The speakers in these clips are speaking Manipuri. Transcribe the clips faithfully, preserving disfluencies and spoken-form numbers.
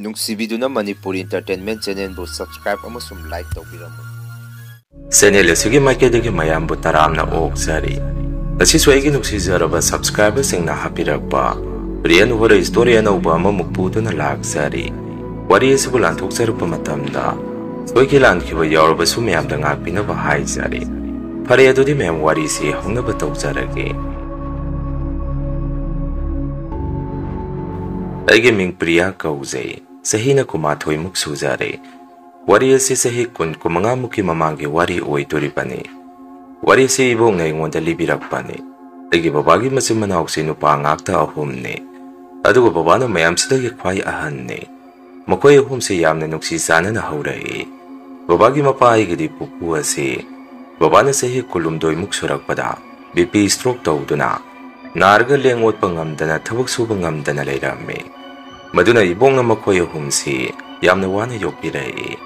ꯅꯨꯡꯁꯤꯕꯤꯗꯨꯅ ꯃꯅꯤꯄꯨꯔ Entertainment Channelꯕꯨ subscribe ꯑꯃꯁꯨꯡ like ꯇꯧꯕꯤꯔꯝꯃꯨ꯫ Channel ꯑꯁꯤꯒꯤ ꯃꯥꯏꯀꯩꯗꯒꯤ ꯃꯌꯥꯝꯕꯨ ꯇꯔꯥꯝꯅ ꯑꯣꯛꯆꯔꯤ꯫ ꯉꯁꯤꯁꯨ ꯑꯩꯒꯤ ꯅꯨꯡꯁꯤꯖꯔꯕ subscriberꯁꯤꯡꯅ ꯍꯥꯞꯄꯤꯔꯛꯄ Real Horror Story ꯑꯅꯧꯕ ꯑꯃꯃꯨꯛ ꯄꯨꯗꯨꯅ ꯂꯥꯛꯆꯔꯤ꯫ ꯋꯥꯔꯤ ꯑꯁꯤꯕꯨ ꯂꯥꯟꯊꯣꯛꯆꯔꯛꯄ ꯃꯇꯝꯗ ꯁꯣꯏꯈꯤ ꯂꯥꯟꯈꯤꯕ ꯌꯥꯎꯔꯕꯁꯨ ꯃꯌꯥꯝꯗ ꯉꯥꯛꯄꯤꯅꯕ ꯍꯥꯏꯖꯔꯤ꯫ ꯐꯔꯦ, ꯑꯗꯨꯗꯤ ꯃꯌꯥꯝ ꯋꯥꯔꯤꯁꯤ ꯍꯧꯅꯕ ꯇꯧꯖꯔꯒꯦ꯫ ꯑꯩꯒꯤ ꯃꯤꯡ ꯄ꯭ꯔꯤꯌꯥ ꯀꯧꯖꯩ꯫ ꯆꯍꯤꯅ ꯀꯨꯟꯃꯥꯊꯣꯏꯃꯨꯛ ꯁꯨꯖꯔꯦ꯫ ꯋꯥꯔꯤ ꯑꯁꯤ ꯆꯍꯤ ꯀꯨꯟ, ꯀꯨꯟꯃꯉꯥꯃꯨꯛꯀꯤ ꯃꯃꯥꯡꯒꯤ ꯋꯥꯔꯤ ꯑꯣꯏꯗꯣꯔꯤꯕꯅꯤ꯫ ꯋꯥꯔꯤ ꯑꯁꯤ ꯏꯕꯣꯛꯅ ꯑꯩꯉꯣꯟꯗ ꯂꯤꯕꯤꯔꯛꯄꯅꯤ꯫ ꯑꯩꯒꯤ ꯕꯕꯥꯒꯤ ꯃꯆꯤꯟ ꯃꯅꯥꯎꯁꯤ ꯅꯨꯄꯥ ꯉꯥꯛꯇ ꯑꯍꯨꯝꯅꯤ꯫ ꯑꯗꯨꯒ ꯕꯕꯥꯅ ꯃꯌꯥꯝꯁꯤꯗꯒꯤ ꯈ꯭ꯋꯥꯏ ꯑꯍꯟꯅꯤ꯫ ꯃꯈꯣꯏ ꯑꯍꯨꯝꯁꯤ ꯌꯥꯝꯅ ꯅꯨꯡꯁꯤ ꯆꯥꯟꯅꯅ ꯍꯧꯔꯛꯏ꯫ ꯕꯕꯥꯒꯤ ꯃꯄꯥ ꯑꯩꯒꯤꯗꯤ ꯄꯨꯄꯨ ꯑꯁꯤ ꯕꯕꯥꯅ ꯆꯍꯤ ꯀꯨꯟꯍꯨꯝꯗꯣꯏꯃꯨꯛ ꯁꯨꯔꯛꯄꯗ BP stroke ꯇꯧꯗꯨꯅ ꯅꯥꯔꯒ ꯂꯦꯡ ꯑꯣꯠꯄ ꯉꯝꯗꯅ ꯊꯕꯛ ꯁꯨꯕ ꯉꯝꯗꯅ ꯂꯩꯔꯝꯃꯤ꯫ ꯃꯗꯨꯅ ꯏꯕꯣꯛꯅ ꯃꯈꯣꯏ ꯑꯍꯨꯝꯁꯤ ꯌꯥꯝꯅ ꯋꯥꯅ ꯌꯣꯛꯄꯤꯔꯛꯏ꯫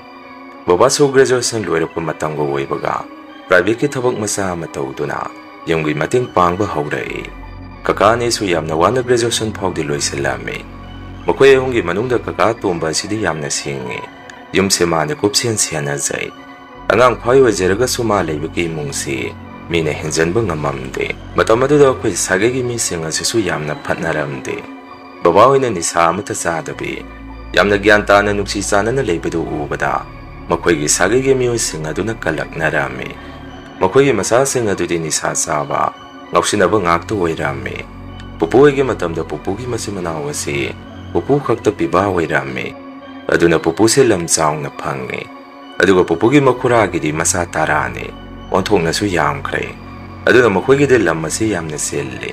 ꯕꯕꯥꯁꯨ graduation ꯂꯣꯏꯔꯛꯄ ꯃꯇꯝꯒ ꯑꯣꯏꯕꯒ privateꯀꯤ ꯊꯕꯛ ꯃꯆꯥ ꯑꯃ ꯇꯧꯗꯨꯅ ꯌꯨꯝꯒꯤ ꯃꯇꯦꯡ ꯄꯥꯡꯕ ꯍꯧꯔꯛꯏ꯫ ꯀꯀꯥ ꯑꯅꯤꯁꯨ ꯌꯥꯝꯅ ꯋꯥꯅ graduation ꯐꯥꯎꯗꯤ ꯂꯣꯏꯁꯤꯜꯂꯝꯃꯤ꯫ ꯃꯈꯣꯏ ꯑꯍꯨꯝꯒꯤ ꯃꯅꯨꯡꯗ ꯀꯀꯥ ꯑꯇꯣꯝꯕ ꯑꯁꯤꯗꯤ ꯌꯥꯝꯅ ꯁꯤꯡꯉꯤ꯫ ꯌꯨꯝꯁꯦ ꯃꯥꯅ ꯀꯨꯞꯁꯦꯟ ꯁꯦꯟꯅꯖꯩ꯫ ꯑꯉꯥꯡ ꯈ꯭ꯋꯥꯏ ꯑꯣꯏꯖꯔꯒꯁꯨ ꯃꯥ ꯂꯩꯕꯒꯤ ꯏꯃꯨꯡꯁꯤ ꯃꯤꯅ ꯍꯦꯟꯖꯟꯕ ꯉꯝꯃꯝꯗꯦ꯫ ꯃꯇꯝ ꯑꯗꯨꯗ ꯑꯩꯈꯣꯏ ꯁꯥꯒꯩꯒꯤ ꯃꯤꯁꯤꯡ ꯑꯁꯤꯁꯨ ꯌꯥꯝꯅ ꯐꯠꯅꯔꯝꯗꯦ꯫ ꯕꯕꯥ ꯍꯣꯏꯅ ꯅꯤꯁꯥ ꯑꯃꯠꯇ ꯆꯥꯗꯕꯤ, ꯌꯥꯝꯅ ꯒ꯭ꯌꯥꯟ ꯇꯥꯅ ꯅꯨꯡꯁꯤ ꯆꯥꯟꯅꯅ ꯂꯩꯕꯗꯨ ꯎꯕꯗ ꯃꯈꯣꯏꯒꯤ ꯁꯥꯒꯩꯒꯤ ꯃꯤꯑꯣꯏꯁꯤꯡ ꯑꯗꯨꯅ ꯀꯜꯂꯛꯅꯔꯝꯃꯤ꯫ ꯃꯈꯣꯏꯒꯤ ꯃꯆꯥꯁꯤꯡ ꯑꯗꯨꯗꯤ ꯅꯤꯁꯥ ꯆꯥꯕ, ꯉꯥꯎꯁꯤꯟꯅꯕ ꯉꯥꯛꯇ ꯑꯣꯏꯔꯝꯃꯤ꯫ ꯄꯨꯄꯨ ꯍꯣꯏꯒꯤ ꯃꯇꯝꯗ ꯄꯨꯄꯨꯒꯤ ꯃꯆꯤꯟ ꯃꯅꯥꯎ ꯑꯁꯤ ꯄꯨꯄꯨ ꯈꯛꯇ ꯄꯤꯕ ꯑꯣꯏꯔꯝꯃꯤ꯫ ꯑꯗꯨꯅ ꯄꯨꯄꯨꯁꯦ ꯂꯝ ꯆꯥꯎꯅ ꯐꯪꯉꯤ꯫ ꯑꯗꯨꯒ ꯄꯨꯄꯨꯒꯤ ꯃꯈꯨꯔꯥꯒꯤꯗꯤ ꯃꯆꯥ ꯇꯔꯥꯅꯤ꯫ ꯑꯣꯟꯊꯣꯛꯅꯁꯨ ꯌꯥꯝꯈ꯭ꯔꯦ꯫ ꯑꯗꯨꯅ ꯃꯈꯣꯏꯒꯤꯗꯤ ꯂꯝ ꯑꯁꯤ ꯌꯥꯝꯅ ꯆꯤꯜꯂꯤ꯫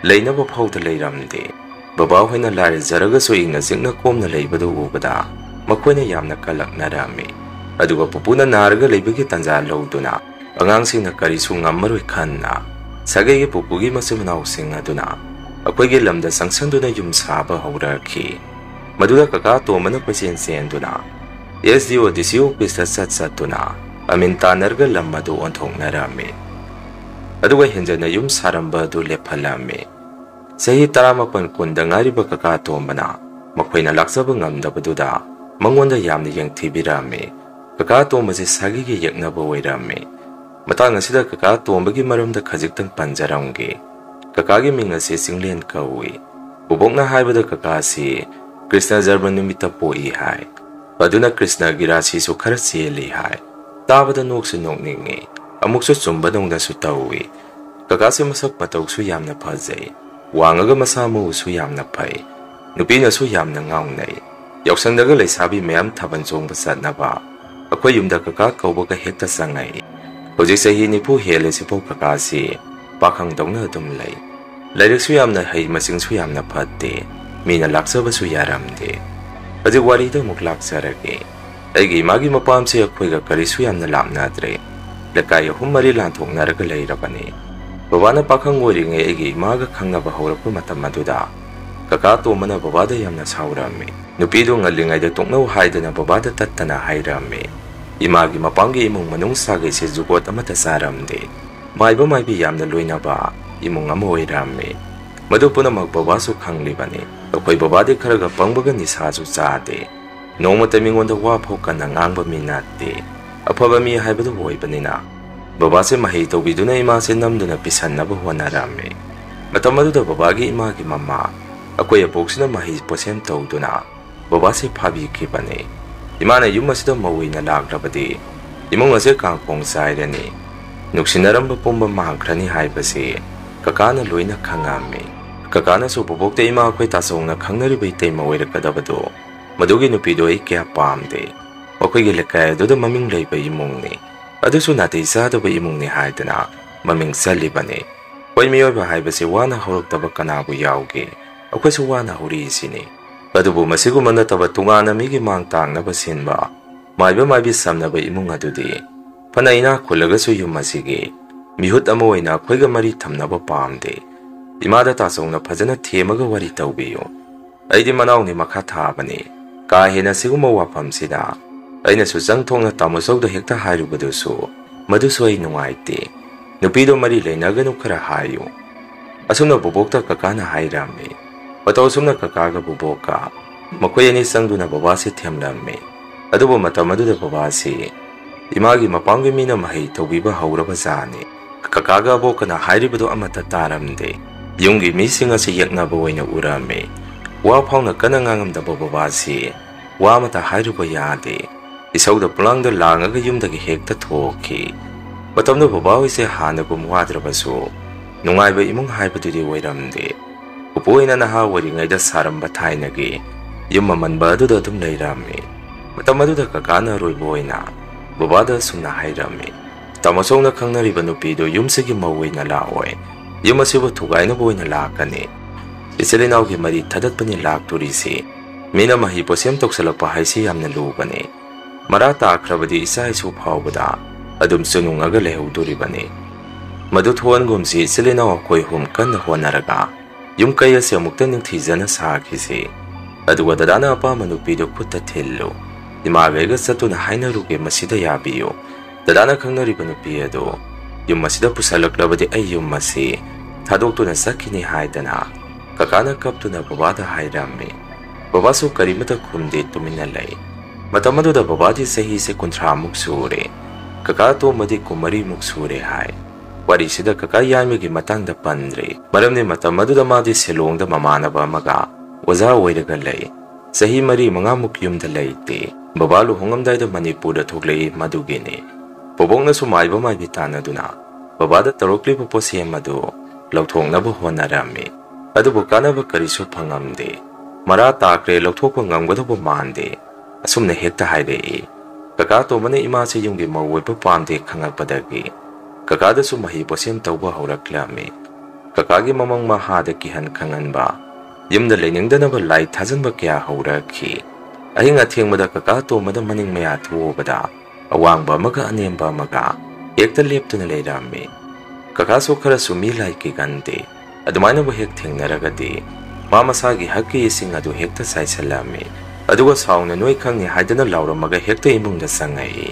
ꯂꯩꯅꯕ ꯐꯥꯎꯗ ꯂꯩꯔꯝꯗꯦ꯫ ꯕꯕꯥ ꯍꯣꯏꯅ ꯂꯥꯏꯔꯖꯔꯒꯁꯨ ꯏꯪꯅ ꯆꯤꯛꯅ ꯀꯣꯝꯅ ꯂꯩꯕꯗꯨ ꯎꯕꯗ ꯃꯈꯣꯏꯅ ꯌꯥꯝꯅ ꯀꯜꯂꯛꯅꯔꯝꯃꯤ꯫ ꯑꯗꯨꯒ ꯄꯨꯄꯨꯅ ꯅꯥꯔꯒ ꯂꯩꯕꯒꯤ ꯇꯥꯟꯖꯥ ꯂꯧꯗꯨꯅ ꯑꯉꯥꯡꯁꯤꯡꯅ ꯀꯔꯤꯁꯨ ꯉꯝꯃꯔꯣꯏ ꯈꯟꯅ ꯁꯥꯒꯩꯒꯤ ꯄꯨꯄꯨꯒꯤ ꯃꯆꯤꯟ ꯃꯅꯥꯎꯁꯤꯡ ꯑꯗꯨꯅ ꯑꯩꯈꯣꯏꯒꯤ ꯂꯝꯗ ꯆꯪꯁꯤꯟꯗꯨꯅ ꯌꯨꯝ ꯁꯥꯕ ꯍꯧꯔꯛꯈꯤ꯫ ꯃꯗꯨꯗ ꯀꯀꯥ ꯇꯣꯝꯕꯅ ꯀꯣꯏꯆꯦꯟ ꯆꯦꯟꯗꯨꯅ SDO, DC officeꯇ ꯆꯠ ꯆꯠꯇꯨꯅ ꯑꯃꯤꯟ ꯇꯥꯟꯅꯔꯒ ꯂꯝ ꯑꯗꯨ ꯑꯣꯟꯊꯣꯛꯅꯔꯝꯃꯤ꯫ ꯑꯗꯨꯒ ꯍꯦꯟꯖꯟꯅ ꯌꯨꯝ ꯁꯥꯔꯝꯕ ꯑꯗꯨ ꯂꯦꯞꯍꯜꯂꯝꯃꯤ꯫ ꯆꯍꯤ ꯇꯔꯥꯃꯥꯄꯟ ꯀꯨꯟꯗ ꯉꯥꯏꯔꯤꯕ ꯀꯀꯥ ꯇꯣꯝꯕꯅ ꯃꯈꯣꯏꯅ ꯂꯥꯛꯆꯕ ꯉꯝꯗꯕꯗꯨꯗ ꯃꯉꯣꯟꯗ ꯌꯥꯝꯅ ꯌꯦꯡꯊꯤꯕꯤꯔꯝꯃꯤ꯫ ꯀꯀꯥ ꯇꯣꯝꯕꯁꯦ ꯁꯥꯒꯩꯒꯤ ꯌꯦꯛꯅꯕ ꯑꯣꯏꯔꯝꯃꯤ꯫ ꯃꯇꯥꯡ ꯑꯁꯤꯗ ꯀꯀꯥ ꯇꯣꯝꯕꯒꯤ ꯃꯔꯝꯗ ꯈꯖꯤꯛꯇꯪ ꯄꯟꯖꯔꯝꯒꯦ꯫ ꯀꯀꯥꯒꯤ ꯃꯤꯡ ꯑꯁꯤ ꯆꯤꯡꯂꯦꯟ ꯀꯧꯏ꯫ ꯕꯣꯕꯣꯛꯅ ꯍꯥꯏꯕꯗ ꯀꯀꯥ ꯑꯁꯤ ꯀ꯭ꯔꯤꯁꯅ ꯖꯔꯃ ꯅꯨꯃꯤꯠꯇ ꯄꯣꯛꯏ ꯍꯥꯏ꯫ ꯑꯗꯨꯅ ꯀ꯭ꯔꯤꯁꯅꯒꯤ ꯔꯥꯁꯤꯁꯨ ꯈꯔ ꯆꯦꯜꯂꯤ ꯍꯥꯏ꯫ ꯇꯥꯕꯗ ꯅꯣꯛꯁꯨ ꯅꯣꯛꯅꯤꯡꯉꯤ, ꯑꯃꯨꯛꯁꯨ ꯆꯨꯝꯕꯗꯧꯅꯁꯨ ꯇꯧꯏ꯫ ꯀꯀꯥꯁꯦ ꯃꯁꯛ ꯃꯇꯧꯁꯨ ꯌꯥꯝꯅ ꯐꯖꯩ, ꯋꯥꯡꯉꯒ ꯃꯁꯥ ꯃꯎꯁꯨ ꯌꯥꯝꯅ ꯐꯩ, ꯅꯨꯄꯤꯅꯁꯨ ꯌꯥꯝꯅ ꯉꯥꯎꯅꯩ꯫ ꯌꯥꯎꯁꯪꯗꯒ ꯂꯩꯁꯥꯕꯤ ꯃꯌꯥꯝ ꯊꯥꯕꯜ ꯆꯣꯡꯕ ꯆꯠꯅꯕ ꯑꯩꯈꯣꯏ ꯌꯨꯝꯗ ꯀꯀꯥ ꯀꯧꯕꯒ ꯍꯦꯛꯇ ꯆꯪꯉꯛꯏ꯫ ꯍꯧꯖꯤꯛ ꯆꯍꯤ ꯅꯤꯐꯨ ꯍꯦꯜꯂꯁꯤꯐꯥꯎ ꯀꯀꯥꯁꯤ ꯄꯥꯈꯪꯗꯧꯅ ꯑꯗꯨꯝ ꯂꯩ꯫ ꯂꯥꯏꯔꯤꯛꯁꯨ ꯌꯥꯝꯅ ꯍꯩ, ꯃꯆꯤꯡꯁꯨ ꯌꯥꯝꯅ ꯐꯠꯇꯦ, ꯃꯤꯅ ꯂꯥꯛꯆꯕꯁꯨ ꯌꯥꯔꯝꯗꯦ꯫ ꯍꯧꯖꯤꯛ ꯋꯥꯔꯤꯗ ꯑꯃꯨꯛ ꯂꯥꯛꯆꯔꯒꯦ꯫ ꯑꯩꯒꯤ ꯏꯃꯥꯒꯤ ꯃꯄꯥꯝꯁꯦ ꯑꯩꯈꯣꯏꯒ ꯀꯔꯤꯁꯨ ꯌꯥꯝꯅ ꯂꯥꯞꯅꯗ꯭ꯔꯦ꯫ ꯂꯩꯀꯥꯏ ꯑꯍꯨꯝ ꯃꯔꯤ ꯂꯥꯟꯊꯣꯛꯅꯔꯒ ꯂꯩꯔꯕꯅꯤ꯫ ꯕꯕꯥꯅ ꯄꯥꯈꯪ ꯑꯣꯏꯔꯤꯉꯩ ꯑꯩꯒꯤ ꯏꯃꯥꯒ ꯈꯪꯅꯕ ꯍꯧꯔꯛꯄ ꯃꯇꯝ ꯑꯗꯨꯗ ꯀꯀꯥ ꯇꯣꯝꯕꯅ ꯕꯕꯥꯗ ꯌꯥꯝꯅ ꯁꯥꯎꯔꯝꯃꯤ꯫ ꯅꯨꯄꯤꯗꯨ ꯉꯜꯂꯤꯉꯩꯗ ꯇꯣꯛꯅꯧ ꯍꯥꯏꯗꯅ ꯕꯕꯥꯗ ꯇꯠꯇꯅ ꯍꯥꯏꯔꯝꯃꯤ꯫ ꯏꯃꯥꯒꯤ ꯃꯄꯥꯝꯒꯤ ꯏꯃꯨꯡ ꯃꯅꯨꯡ ꯁꯥꯒꯩꯁꯦ ꯖꯨꯒꯣꯠ ꯑꯃꯠꯇ ꯆꯥꯔꯝꯗꯦ꯫ ꯃꯥꯏꯕ ꯃꯥꯏꯕꯤ ꯌꯥꯝꯅ ꯂꯣꯏꯅꯕ ꯏꯃꯨꯡ ꯑꯃ ꯑꯣꯏꯔꯝꯃꯤ꯫ ꯃꯗꯨ ꯄꯨꯝꯅꯃꯛ ꯕꯕꯥꯁꯨ ꯈꯪꯂꯤꯕꯅꯤ꯫ ꯑꯩꯈꯣꯏ ꯕꯕꯥꯗꯤ ꯈꯔꯒ ꯄꯪꯕꯒ ꯅꯤꯁꯥꯁꯨ ꯆꯥꯗꯦ꯫ ꯅꯣꯡꯃꯇ ꯃꯤꯉꯣꯟꯗ ꯋꯥ ꯐꯥꯎ ꯀꯟꯅ ꯉꯥꯡꯕ ꯃꯤ ꯅꯠꯇꯦ꯫ ꯑꯐꯕ ꯃꯤ ꯍꯥꯏꯕꯗꯨ ꯑꯣꯏꯕꯅꯤꯅ ꯕꯕꯥꯁꯦ ꯃꯍꯩ ꯇꯧꯕꯤꯗꯨꯅ ꯏꯃꯥꯁꯦ ꯅꯝꯗꯨꯅ ꯄꯤꯁꯟꯅꯕ ꯍꯣꯠꯅꯔꯝꯃꯤ꯫ ꯃꯇꯝ ꯑꯗꯨꯗ ꯕꯕꯥꯒꯤ ꯏꯃꯥꯒꯤ ꯃꯃꯥ ꯑꯩꯈꯣꯏ ꯑꯕꯣꯛꯁꯤꯅ ꯃꯍꯩ ꯄꯣꯠꯁꯦꯝ ꯇꯧꯗꯨꯅ ꯕꯕꯥꯁꯦ ꯐꯥꯕꯤꯈꯤꯕꯅꯤ꯫ ꯏꯃꯥꯅ ꯌꯨꯝ ꯑꯁꯤꯗ ꯃꯧ ꯑꯣꯏꯅ ꯂꯥꯛꯂꯕꯗꯤ ꯏꯃꯨꯡ ꯑꯁꯦ ꯀꯥꯡꯈꯣꯡ ꯆꯥꯏꯔꯅꯤ, ꯅꯨꯡꯁꯤꯅꯔꯝꯕ ꯄꯨꯝꯕ ꯃꯥꯡꯈ꯭ꯔꯅꯤ ꯍꯥꯏꯕꯁꯤ ꯀꯀꯥꯅ ꯂꯣꯏꯅ ꯈꯪꯉꯝꯃꯤ꯫ ꯀꯀꯥꯅꯁꯨ ꯕꯣꯕꯣꯛꯇ ꯏꯃꯥ ꯑꯩꯈꯣꯏ ꯇꯥꯆꯧꯅ ꯈꯪꯅꯔꯤꯕ ꯏꯇꯩꯃ ꯑꯣꯏꯔꯛꯀꯗꯕꯗꯣ, ꯃꯗꯨꯒꯤ ꯅꯨꯄꯤꯗꯣ ꯑꯩ ꯀꯌꯥ ꯄꯥꯝꯗꯦ꯫ ꯃꯈꯣꯏꯒꯤ ꯂꯩꯀꯥꯏ ꯑꯗꯨꯗ ꯃꯃꯤꯡ ꯂꯩꯕ ꯏꯃꯨꯡꯅꯤ, ꯑꯗꯨꯁꯨ ꯅꯥꯇꯩ ꯆꯥꯗꯕ ꯏꯃꯨꯡꯅꯤ ꯍꯥꯏꯗꯅ ꯃꯃꯤꯡ ꯆꯠꯂꯤꯕꯅꯤ꯫ ꯍꯣꯏ, ꯃꯤꯑꯣꯏꯕ ꯍꯥꯏꯕꯁꯤ ꯋꯥꯅ ꯍꯧꯔꯛꯇꯕ ꯀꯅꯥꯕꯨ ꯌꯥꯎꯒꯦ? ꯑꯩꯈꯣꯏꯁꯨ ꯋꯥꯅ ꯍꯧꯔꯛꯏꯁꯤꯅꯤ꯫ ꯑꯗꯨꯕꯨ ꯃꯁꯤꯒꯨꯝꯕ ꯅꯠꯇꯕ ꯇꯣꯉꯥꯟꯅ ꯃꯤꯒꯤ ꯃꯥꯡ ꯇꯥꯛꯅꯕ ꯁꯤꯟꯕ, ꯃꯥꯏꯕ ꯃꯥꯏꯕꯤ ꯁꯝꯅꯕ ꯏꯃꯨꯡ ꯑꯗꯨꯗꯤ ꯐꯅ ꯏꯅꯥꯛ ꯈꯨꯜꯂꯒꯁꯨ ꯌꯨꯝ ꯑꯁꯤꯒꯤ ꯃꯤꯍꯨꯠ ꯑꯃ ꯑꯣꯏꯅ ꯑꯩꯈꯣꯏꯒ ꯃꯔꯤ ꯊꯝꯅꯕ ꯄꯥꯝꯗꯦ꯫ ꯏꯃꯥꯗ ꯇꯥꯆꯧꯅ ꯐꯖꯅ ꯊꯦꯝꯃꯒ ꯋꯥꯔꯤ ꯇꯧꯕꯤꯌꯨ꯫ ꯑꯩꯗꯤ ꯃꯅꯥꯎꯅꯤ, ꯃꯈꯥ ꯊꯥꯕꯅꯤ꯫ ꯀꯥ ꯍꯦꯟꯅ ꯁꯤꯒꯨꯝꯕ ꯋꯥꯐꯝꯁꯤꯗ ꯑꯩꯅꯁꯨ ꯆꯪ ꯊꯣꯛꯅ ꯇꯥꯃꯣꯆꯧꯗ ꯍꯦꯛꯇ ꯍꯥꯏꯔꯨꯕꯗꯨꯁꯨ, ꯃꯗꯨꯁꯨ ꯑꯩ ꯅꯨꯡꯉꯥꯏꯇꯦ꯫ ꯅꯨꯄꯤꯗꯣ ꯃꯔꯤ ꯂꯩꯅꯒꯅꯨ ꯈꯔ ꯍꯥꯏꯌꯨ꯫ ꯑꯁꯨꯝꯅ ꯕꯣꯕꯣꯛꯇ ꯀꯀꯥꯅ ꯍꯥꯏꯔꯝꯃꯤ꯫ ꯃꯇꯧ ꯑꯁꯨꯝꯅ ꯀꯀꯥꯒ ꯕꯣꯕꯣꯛꯀ ꯃꯈꯣꯏ ꯑꯅꯤ ꯆꯪꯗꯨꯅ ꯕꯕꯥꯁꯤ ꯊꯦꯝꯂꯝꯃꯤ꯫ ꯑꯗꯨꯕꯨ ꯃꯇꯝ ꯑꯗꯨꯗ ꯕꯕꯥꯁꯤ ꯏꯃꯥꯒꯤ ꯃꯄꯥꯝꯒꯤ ꯃꯤꯅ ꯃꯍꯩ ꯇꯧꯕꯤꯕ ꯍꯧꯔꯕ ꯖꯥꯠꯅꯤ꯫ ꯀꯀꯥꯒ ꯑꯕꯣꯛꯀꯅ ꯍꯥꯏꯔꯤꯕꯗꯨ ꯑꯃꯠꯇ ꯇꯥꯔꯝꯗꯦ꯫ ꯌꯨꯝꯒꯤ ꯃꯤꯁꯤꯡ ꯑꯁꯤ ꯌꯦꯛꯅꯕ ꯑꯣꯏꯅ ꯎꯔꯝꯃꯤ꯫ ꯋꯥ ꯐꯥꯎꯅ ꯀꯟꯅ ꯉꯥꯡꯉꯝꯗꯕ ꯕꯕꯥꯁꯤ ꯋꯥ ꯑꯃꯠꯇ ꯍꯥꯏꯔꯨꯕ ꯌꯥꯗꯦ꯫ ꯏꯁꯧꯗ ꯄꯨꯂꯥꯡꯗ ꯂꯥꯡꯉꯒ ꯌꯨꯝꯗꯒꯤ ꯍꯦꯛꯇ ꯊꯣꯛꯈꯤ꯫ ꯃꯇꯝꯗꯨ ꯕꯕꯥ ꯍꯣꯏꯁꯦ ꯍꯥꯟꯅꯒꯨꯝ ꯋꯥꯗ꯭ꯔꯕꯁꯨ ꯅꯨꯡꯉꯥꯏꯕ ꯏꯃꯨꯡ ꯍꯥꯏꯕꯗꯨꯗꯤ ꯑꯣꯏꯔꯝꯗꯦ꯫ ꯄꯨꯄꯨ ꯍꯣꯏꯅ ꯅꯍꯥ ꯑꯣꯏꯔꯤꯉꯩꯗ ꯁꯥꯔꯝꯕ ꯊꯥꯏꯅꯒꯤ ꯌꯨꯝ ꯑꯃꯟꯕ ꯑꯗꯨꯗ ꯑꯗꯨꯝ ꯂꯩꯔꯝꯃꯤ꯫ ꯃꯇꯝ ꯑꯗꯨꯗ ꯀꯀꯥꯅ ꯑꯔꯣꯏꯕ ꯑꯣꯏꯅ ꯕꯕꯥꯗ ꯑꯁꯨꯝꯅ ꯍꯥꯏꯔꯝꯃꯤ, "ꯇꯥꯃꯣ ꯆꯧꯅ ꯈꯪꯅꯔꯤꯕ ꯅꯨꯄꯤꯗꯨ ꯌꯨꯝꯁꯤꯒꯤ ꯃꯧ ꯑꯣꯏꯅ ꯂꯥꯛꯑꯣꯏ꯫ ꯌꯨꯝ ꯑꯁꯤꯕꯨ ꯊꯨꯒꯥꯏꯅꯕ ꯑꯣꯏꯅ ꯂꯥꯛꯀꯅꯤ꯫ ꯏꯆꯤꯜ ꯏꯅꯥꯎꯒꯤ ꯃꯔꯤ ꯊꯗꯠꯄꯅꯤ ꯂꯥꯛꯇꯣꯔꯤꯁꯤ꯫ ꯃꯤꯅ ꯃꯍꯩ ꯄꯣꯠꯁꯦꯝ ꯇꯧꯁꯜꯂꯛꯄ ꯍꯥꯏꯁꯤ ꯌꯥꯝꯅ ꯂꯨꯕꯅꯤ꯫ ꯃꯔꯥ ꯇꯥꯈ꯭ꯔꯕꯗꯤ ꯏꯆꯥ ꯏꯁꯨ ꯐꯥꯎꯕꯗ ꯑꯗꯨꯝ ꯆꯨꯅꯨꯡꯉꯒ ꯂꯩꯍꯧꯗꯣꯔꯤꯕꯅꯤ꯫ ꯃꯗꯨ ꯊꯣꯛꯍꯟꯒꯨꯝꯁꯤ, ꯏꯆꯤꯜ ꯏꯅꯥꯎ ꯑꯩꯈꯣꯏ ꯑꯍꯨꯝ ꯀꯟꯅ ꯍꯣꯠꯅꯔꯒ ꯌꯨꯝ ꯀꯩ ꯑꯁꯤ ꯑꯃꯨꯛꯇ ꯅꯤꯡꯊꯤꯖꯅ ꯁꯥꯈꯤꯁꯤ꯫ ꯑꯗꯨꯒ ꯗꯗꯥꯅ ꯑꯄꯥꯝꯕ ꯅꯨꯄꯤꯗꯨ ꯈꯨꯠꯇ ꯊꯤꯜꯂꯨ꯫ ꯏꯃꯥꯒ ꯑꯩꯒ ꯆꯠꯇꯨꯅ ꯍꯥꯏꯅꯔꯨꯒꯦ, ꯃꯁꯤꯗ ꯌꯥꯕꯤꯌꯨ꯫ ꯗꯗꯥꯅ ꯈꯪꯅꯔꯤꯕ ꯅꯨꯄꯤ ꯑꯗꯨ ꯌꯨꯝ ꯑꯁꯤꯗ ꯄꯨꯁꯜꯂꯛꯂꯕꯗꯤ ꯑꯩ ꯌꯨꯝ ꯑꯁꯤ ꯊꯥꯗꯣꯛꯇꯨꯅ ꯆꯠꯈꯤꯅꯤ" ꯍꯥꯏꯗꯅ ꯀꯀꯥꯅ ꯀꯞꯇꯨꯅ ꯕꯕꯥꯗ ꯍꯥꯏꯔꯝꯃꯤ꯫ ꯕꯕꯥꯁꯨ ꯀꯔꯤꯃꯠꯇ ꯈꯨꯝꯗꯦ, ꯇꯨꯃꯤꯟꯅ ꯂꯩ꯫ ꯃꯇꯝ ꯑꯗꯨꯗ ꯕꯕꯥꯗꯤ ꯆꯍꯤꯁꯦ ꯀꯨꯟꯊ꯭ꯔꯥꯃꯨꯛ ꯁꯨꯔꯦ꯫ ꯀꯀꯥ ꯑꯇꯣꯝꯕꯗꯤ ꯀꯨꯟꯃꯔꯤꯃꯨꯛ ꯁꯨꯔꯦ ꯍꯥꯏ꯫ ꯋꯥꯔꯤꯁꯤꯗ ꯀꯀꯥ ꯌꯥꯏꯃꯒꯤ ꯃꯇꯥꯡꯗ ꯄꯟꯗ꯭ꯔꯦ, ꯃꯔꯝꯗꯤ ꯃꯇꯝ ꯑꯗꯨꯗ ꯃꯥꯗꯤ ꯁꯤꯂꯣꯡꯗ ꯃꯃꯥꯟꯅꯕ ꯑꯃꯒ ꯑꯣꯖꯥ ꯑꯣꯏꯔꯒ ꯂꯩ꯫ ꯆꯍꯤ ꯃꯔꯤ ꯃꯉꯥꯃꯨꯛ ꯌꯨꯝꯗ ꯂꯩꯇꯦ꯫ ꯕꯕꯥ ꯂꯨꯍꯣꯡꯉꯝꯗꯥꯏꯗ ꯃꯅꯤꯄꯨꯔꯗ ꯊꯣꯛꯂꯛꯏ, ꯃꯗꯨꯒꯤꯅꯤ꯫ ꯕꯣꯕꯣꯛꯅꯁꯨ ꯃꯥꯏꯕ ꯃꯥꯏꯕꯤ ꯇꯥꯟꯅꯗꯨꯅ ꯕꯕꯥꯗ ꯇꯧꯔꯛꯂꯤꯕ ꯄꯣꯠꯁꯦꯝ ꯑꯗꯨ ꯂꯧꯊꯣꯛꯅꯕ ꯍꯣꯠꯅꯔꯝꯃꯤ꯫ ꯑꯗꯨꯕꯨ ꯀꯥꯟꯅꯕ ꯀꯔꯤꯁꯨ ꯐꯪꯉꯝꯗꯦ꯫ "ꯃꯔꯥ ꯇꯥꯈ꯭ꯔꯦ, ꯂꯧꯊꯣꯛꯄ ꯉꯝꯒꯗꯧꯕ ꯃꯥꯟꯗꯦ", ꯑꯁꯨꯝꯅ ꯍꯦꯛꯇ ꯍꯥꯏꯔꯛꯏ꯫ ꯀꯀꯥ ꯇꯣꯝꯕꯅ ꯏꯃꯥꯁꯤ ꯌꯨꯝꯒꯤ ꯃꯧ ꯑꯣꯏꯕ ꯄꯥꯝꯗꯦ ꯈꯪꯉꯛꯄꯗꯒꯤ ꯀꯀꯥꯗꯁꯨ ꯃꯍꯩ ꯄꯣꯠꯁꯦꯝ ꯇꯧꯕ ꯍꯧꯔꯛꯂꯝꯃꯤ꯫ ꯀꯀꯥꯒꯤ ꯃꯃꯪ ꯃꯍꯥꯗ ꯀꯤꯍꯟ ꯈꯪꯍꯟꯕ, ꯌꯨꯝꯗ ꯂꯩꯅꯤꯡꯗꯅꯕ ꯂꯥꯏ ꯊꯥꯖꯟꯕ ꯀꯌꯥ ꯍꯧꯔꯛꯈꯤ꯫ ꯑꯍꯤꯡ ꯑꯊꯦꯡꯕꯗ ꯀꯀꯥ ꯇꯣꯝꯕꯅ ꯃꯅꯤꯡ ꯃꯌꯥ ꯊꯣꯛꯎꯕꯗ ꯑꯋꯥꯡꯕ ꯑꯃꯒ ꯑꯅꯦꯝꯕ ꯑꯃꯒ ꯍꯦꯛꯇ ꯂꯦꯞꯇꯨꯅ ꯂꯩꯔꯝꯃꯤ꯫ ꯀꯀꯥꯁꯨ ꯈꯔꯁꯨ ꯃꯤ ꯂꯥꯏ ꯀꯤꯒꯟꯗꯦ꯫ ꯑꯗꯨꯃꯥꯏꯅꯕꯨ ꯍꯦꯛ ꯊꯦꯡꯅꯔꯒꯗꯤ ꯃꯥ ꯃꯁꯥꯒꯤ ꯍꯛꯀꯤ ꯏꯁꯤꯡ ꯑꯗꯨ ꯍꯦꯛꯇ ꯆꯥꯏꯁꯤꯜꯂꯝꯃꯤ꯫ ꯑꯗꯨꯒ ꯁꯥꯎꯅ "ꯅꯣꯏ ꯈꯪꯅꯤ" ꯍꯥꯏꯗꯅ ꯂꯥꯎꯔꯝꯃꯒ ꯍꯦꯛꯇ ꯏꯃꯨꯡꯗ ꯆꯪꯉꯛꯏ꯫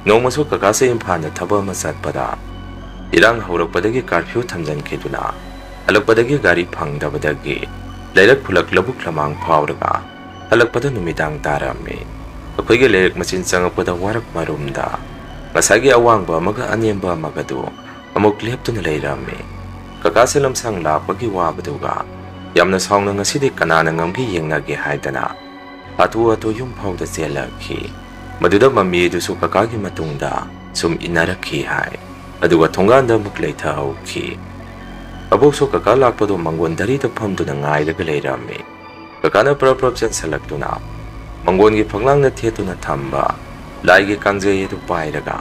ꯅꯣꯡꯃꯁꯨ ꯀꯀꯥꯁꯦ ꯏꯝꯐꯥꯜꯗ ꯊꯕꯛ ꯑꯃ ꯆꯠꯄꯗ ꯏꯔꯥꯡ ꯍꯧꯔꯛꯄꯗꯒꯤ ꯀꯥꯔꯐ꯭ꯌꯨ ꯊꯝꯖꯤꯟꯈꯤꯗꯨꯅ ꯍꯜꯂꯛꯄꯗꯒꯤ ꯒꯥꯔꯤ ꯐꯪꯗꯕꯗꯒꯤ ꯂꯩꯔꯛ ꯈꯨꯜꯂꯛ ꯂꯧꯕꯨꯛ ꯂꯃꯥꯡ ꯐꯥꯎꯔꯒ ꯍꯜꯂꯛꯄꯗ ꯅꯨꯃꯤꯗꯥꯡ ꯇꯥꯔꯝꯃꯤ꯫ ꯑꯩꯈꯣꯏꯒꯤ ꯂꯩꯔꯛ ꯃꯆꯤꯟ ꯆꯪꯉꯛꯄꯗ ꯋꯥꯔꯛ ꯃꯔꯨꯝꯗ ꯉꯁꯥꯏꯒꯤ ꯑꯋꯥꯡꯕ ꯑꯃꯒ ꯑꯅꯦꯝꯕ ꯑꯃꯒꯗꯨ ꯑꯃꯨꯛ ꯂꯦꯞꯇꯨꯅ ꯂꯩꯔꯝꯃꯤ꯫ ꯀꯀꯥꯁꯦ ꯂꯝꯁꯥꯡ ꯂꯥꯛꯄꯒꯤ ꯋꯥꯕꯗꯨꯒ ꯌꯥꯝꯅ ꯁꯥꯎꯅ ꯉꯁꯤꯗꯤ ꯀꯅꯥꯅ ꯉꯝꯒꯦ ꯌꯦꯡꯅꯒꯦ ꯍꯥꯏꯗꯅ ꯍꯥꯊꯨ ꯍꯥꯊꯨ ꯌꯨꯝ ꯐꯥꯎꯗ ꯆꯦꯜꯂꯛꯈꯤ꯫ ꯃꯗꯨꯗ ꯃꯃꯤ ꯑꯗꯨꯁꯨ ꯀꯀꯥꯒꯤ ꯃꯇꯨꯡꯗ ꯁꯨꯝ ꯏꯟꯅꯔꯛꯈꯤ ꯍꯥꯏ꯫ ꯑꯗꯨꯒ ꯊꯣꯡꯒꯥꯟꯗ ꯑꯃꯨꯛ ꯂꯩꯊꯍꯧꯈꯤ꯫ ꯑꯕꯣꯛꯁꯨ ꯀꯀꯥ ꯂꯥꯛꯄꯗꯨ ꯃꯪꯒꯣꯟ ꯙꯔꯤꯗ ꯐꯝꯗꯨꯅ ꯉꯥꯏꯔꯒ ꯂꯩꯔꯝꯃꯤ꯫ ꯀꯀꯥꯅ ꯄ꯭ꯔꯞ ꯄ꯭ꯔꯞ ꯆꯦꯟꯁꯤꯜꯂꯛꯇꯨꯅ ꯃꯪꯒꯣꯟꯒꯤ ꯐꯛꯂꯥꯡꯗ ꯊꯦꯠꯇꯨꯅ ꯊꯝꯕ ꯂꯥꯏꯒꯤ ꯀꯥꯡꯖꯩ ꯑꯗꯨ ꯄꯥꯏꯔꯒ